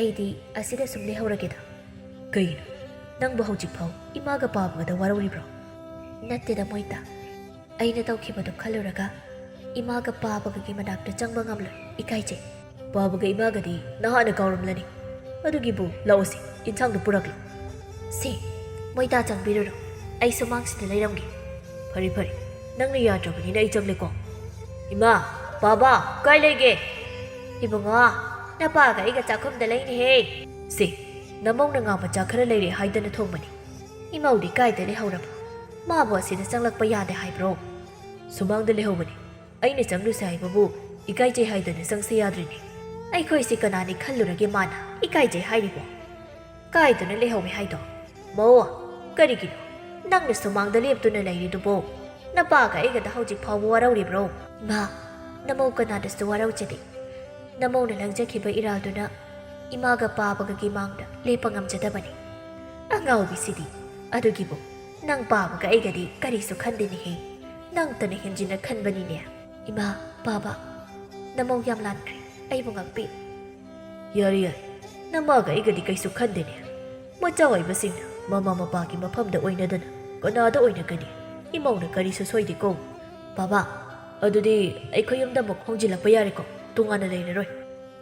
ꯑꯩꯗꯤ ꯑꯁꯤꯗ ꯁꯨꯝ ꯂꯩꯍꯧꯔꯒꯦꯗ꯫ ꯀꯩꯅꯣ? ꯅꯪꯕꯨ ꯍꯧꯖꯤꯛꯐꯥꯎ ꯏꯃꯥꯒ ꯄꯥꯕꯒꯗ ꯋꯥꯔꯧꯔꯤꯕ꯭ꯔꯣ? ꯅꯠꯇꯦꯗ ꯃꯣꯏꯇꯥ꯫ ꯑꯩꯅ ꯇꯧꯈꯤꯕꯗꯨ ꯈꯜꯂꯨꯔꯒ ꯏꯃꯥꯒ ꯄꯥꯕꯒꯒꯤ ꯃꯅꯥꯛꯇ ꯆꯪꯕ ꯉꯝꯂꯣꯏ, ꯏꯀꯥꯏꯖꯩ꯫ ꯄꯥꯕꯒ ꯏꯃꯥꯒꯗꯤ ꯅꯍꯥꯟꯅ ꯀꯥꯎꯔꯝꯂꯅꯤ꯫ ꯑꯗꯨꯒꯤꯕꯨ ꯂꯥꯛꯑꯣꯁꯦ, ꯏꯟꯁꯥꯡꯗꯨ ꯄꯨꯔꯛꯂꯣ꯫ ꯁꯦ, ꯃꯣꯏꯇꯥ ꯆꯪꯕꯤꯔꯨꯔꯣ꯫ ꯑꯩ ꯁꯨꯃꯥꯡꯁꯤꯗ ꯂꯩꯔꯝꯒꯦ꯫ ꯐꯔꯦ ꯐꯔꯦ, ꯅꯪꯅ ꯌꯥꯗ꯭ꯔꯕꯅꯤꯅ ꯑꯩ ꯆꯪꯂꯦꯀꯣ꯫ ꯏꯃꯥ, ꯄꯥꯕ, ꯀꯥꯏ ꯂꯩꯒꯦ? ꯏꯕꯨꯡꯉꯣ, ꯅꯄꯥꯒ ꯑꯩꯒ ꯆꯥꯛꯈꯨꯝꯗ ꯂꯩꯅꯦꯍꯦ꯫ ꯁꯦ, ꯅꯃꯧꯅ ꯉꯥ ꯃꯆꯥ ꯈꯔ ꯂꯩꯔꯦ ꯍꯥꯏꯗꯅ ꯊꯣꯡꯕꯅꯤ꯫ ꯏꯃꯧꯗꯤ ꯀꯥꯏꯗ ꯂꯩꯍꯧꯔꯕ? ꯃꯥꯕꯨ ꯑꯁꯤꯗ ꯆꯪꯂꯛꯄ ꯌꯥꯗꯦ ꯍꯥꯏꯕ꯭ꯔꯣ? ꯁꯨꯃꯥꯡꯗ ꯂꯩꯍꯧꯕꯅꯤ꯫ ꯑꯩꯅ ꯆꯪꯂꯨꯁꯦ ꯍꯥꯏꯕꯕꯨ ꯏꯀꯥꯏꯖꯩ ꯍꯥꯏꯗꯅ ꯆꯪꯁꯦ ꯌꯥꯗ꯭ꯔꯤꯅꯦ꯫ ꯑꯩꯈꯣꯏꯁꯤ ꯀꯅꯥꯅꯤ ꯈꯜꯂꯨꯔꯒꯦ ꯃꯥꯅ ꯏꯀꯥꯏꯖꯩ ꯍꯥꯏꯔꯤꯕꯣ? ꯀꯥꯏꯗꯅ ꯂꯩꯍꯧꯋꯦ ꯍꯥꯏꯗꯣ? ꯃꯧ, ꯀꯔꯤꯒꯤꯅꯣ? ꯅꯪꯅ ꯁꯨꯃꯥꯡꯗ ꯂꯦꯞꯇꯨꯅ ꯂꯩꯔꯤꯗꯨꯕꯣ? ꯅꯄꯥꯒ ꯑꯩꯒꯗ ꯍꯧꯖꯤꯛ ꯐꯥꯎꯕ ꯋꯥꯔꯧꯔꯤꯕ꯭ꯔꯣ? ꯏꯃꯥ, ꯅꯃꯧ ꯀꯅꯥꯗꯁꯨ ꯋꯥꯔꯧꯖꯗꯦ꯫ ꯅꯃꯧꯅ ꯂꯪꯖꯈꯤꯕ ꯏꯔꯥꯜꯗꯨꯅ ꯏꯃꯥꯒ ꯄꯥꯕꯒꯒꯤ ꯃꯥꯡꯗ ꯂꯦꯞꯄ ꯉꯝꯖꯗꯕꯅꯤ꯫ ꯑꯉꯥꯎꯕꯤꯁꯤꯗꯤ꯫ ꯑꯗꯨꯒꯤꯕꯨ ꯅꯪ ꯄꯥꯕꯒ ꯑꯩꯒꯗꯤ ꯀꯔꯤꯁꯨ ꯈꯟꯗꯦꯅꯦꯍꯦ꯫ ꯅꯪꯇꯅ ꯍꯦꯟꯖꯤꯟꯅ ꯈꯟꯕꯅꯤꯅꯦ꯫ ꯏꯃꯥ, ꯄꯥꯕ, ꯅꯃꯧ ꯌꯥꯝ ꯂꯥꯟꯈ꯭ꯔꯦ꯫ ꯑꯩꯕꯨ ꯉꯥꯛꯄꯤꯌꯨ꯫ ꯌꯥꯔꯦ, ꯌꯥꯔꯦ꯫ ꯅꯃꯥꯒ ꯑꯩꯒꯗꯤ ꯀꯩꯁꯨ ꯈꯟꯗꯦꯅꯦ꯫ ꯃꯆꯥ ꯑꯣꯏꯕꯁꯤꯡꯅ ꯃꯃꯥ ꯃꯄꯥꯒꯤ ꯃꯐꯝꯗ ꯑꯣꯏꯅꯗꯅ ꯀꯅꯥꯗ ꯑꯣꯏꯅꯒꯅꯤ? ꯏꯃꯧꯅ ꯀꯔꯤꯁꯨ ꯁꯣꯏꯗꯦꯀꯣ꯫ ꯕꯥꯕꯥ, ꯑꯗꯨꯗꯤ ꯑꯩꯈꯣꯏ ꯌꯨꯝꯗ ꯑꯃꯨꯛ ꯍꯣꯡꯖꯤꯜꯂꯛꯄ ꯌꯥꯔꯦꯀꯣ? ꯇꯣꯉꯥꯟꯅ ꯂꯩꯔꯔꯣꯏ꯫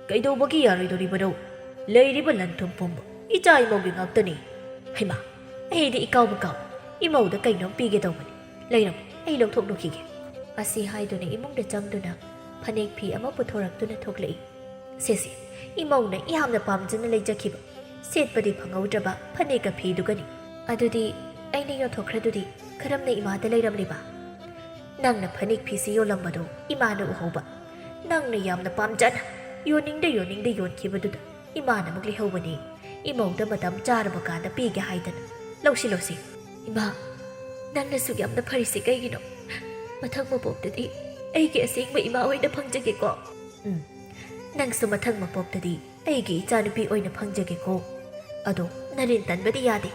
ꯀꯩꯗꯧꯕꯒꯤ ꯌꯥꯔꯣꯏꯗꯣꯔꯤꯕꯅꯣ? ꯂꯩꯔꯤꯕ ꯂꯟ ꯊꯨꯝ ꯄꯨꯝꯕ ꯏꯆꯥ ꯏꯃꯧꯒꯤ ꯉꯥꯛꯇꯅꯤ꯫ ꯍꯩꯃꯥ, ꯑꯩꯗꯤ ꯏꯀꯥꯎꯕ ꯀꯥꯎ꯫ ꯏꯃꯧꯗ ꯀꯩꯅꯣꯝ ꯄꯤꯒꯦ ꯇꯧꯕꯅꯤ꯫ ꯂꯩꯔꯝꯃꯣ, ꯑꯩ ꯂꯧꯊꯣꯛꯂꯨꯈꯤꯒꯦ꯫ ꯑꯁꯤ ꯍꯥꯏꯗꯨꯅ ꯏꯃꯨꯡꯗ ꯆꯪꯗꯨꯅ ꯐꯅꯦꯛ ꯐꯤ ꯑꯃ ꯄꯨꯊꯣꯔꯛꯇꯨꯅ ꯊꯣꯛꯂꯛꯏ꯫ ꯁꯦ ꯁꯦ, ꯏꯃꯧꯅ ꯌꯥꯝꯅ ꯄꯥꯝꯖꯅ ꯂꯩꯖꯈꯤꯕ, ꯁꯦꯠꯄꯗꯤ ꯐꯪꯍꯧꯗ꯭ꯔꯕ ꯐꯅꯦꯛꯀ ꯐꯤꯗꯨꯒꯅꯤ꯫ ꯑꯗꯨꯗꯤ ꯑꯩꯅ ꯌꯣꯟꯊꯣꯛꯈ꯭ꯔꯗꯨꯗꯤ ꯀꯔꯝꯅ ꯏꯃꯥꯗ ꯂꯩꯔꯝꯂꯤꯕ? ꯅꯪꯅ ꯐꯅꯦꯛ ꯐꯤꯁꯤ ꯌꯣꯜꯂꯝꯕꯗꯨ ꯏꯃꯥꯅ ꯎꯍꯧꯕ꯫ ꯅꯪꯅ ꯌꯥꯝꯅ ꯄꯥꯝꯖꯅ ꯌꯣꯟꯅꯤꯡꯗ ꯌꯣꯟꯅꯤꯡꯗ ꯌꯣꯟꯈꯤꯕꯗꯨꯗ ꯏꯃꯥꯅ ꯑꯃꯨꯛ ꯂꯩꯍꯧꯕꯅꯤ꯫ ꯏꯃꯧꯗ ꯃꯇꯝ ꯆꯥꯔꯕ ꯀꯥꯟꯗ ꯄꯤꯒꯦ ꯍꯥꯏꯗꯅ꯫ ꯂꯧꯁꯤ, ꯂꯧꯁꯤ꯫ ꯏꯃꯥ, ꯅꯪꯅ ꯁꯨꯛ ꯌꯥꯝꯅ ꯐꯔꯤꯁꯤ ꯀꯩꯒꯤꯅꯣ? ꯃꯊꯪ ꯃꯄꯣꯛꯇꯗꯤ ꯑꯩꯒꯤ ꯑꯁꯦꯡꯕ ꯏꯃꯥ ꯑꯣꯏꯅ ꯐꯪꯖꯒꯦꯀꯣ꯫ ꯎꯝ, ꯅꯪꯁꯨ ꯃꯊꯪ ꯃꯄꯣꯛꯇꯗꯤ ꯑꯩꯒꯤ ꯏꯆꯥꯅꯨꯄꯤ ꯑꯣꯏꯅ ꯐꯪꯖꯒꯦꯀꯣ꯫ ꯑꯗꯣ ꯅꯔꯦꯟ ꯇꯟꯕꯗꯤ ꯌꯥꯗꯦ꯫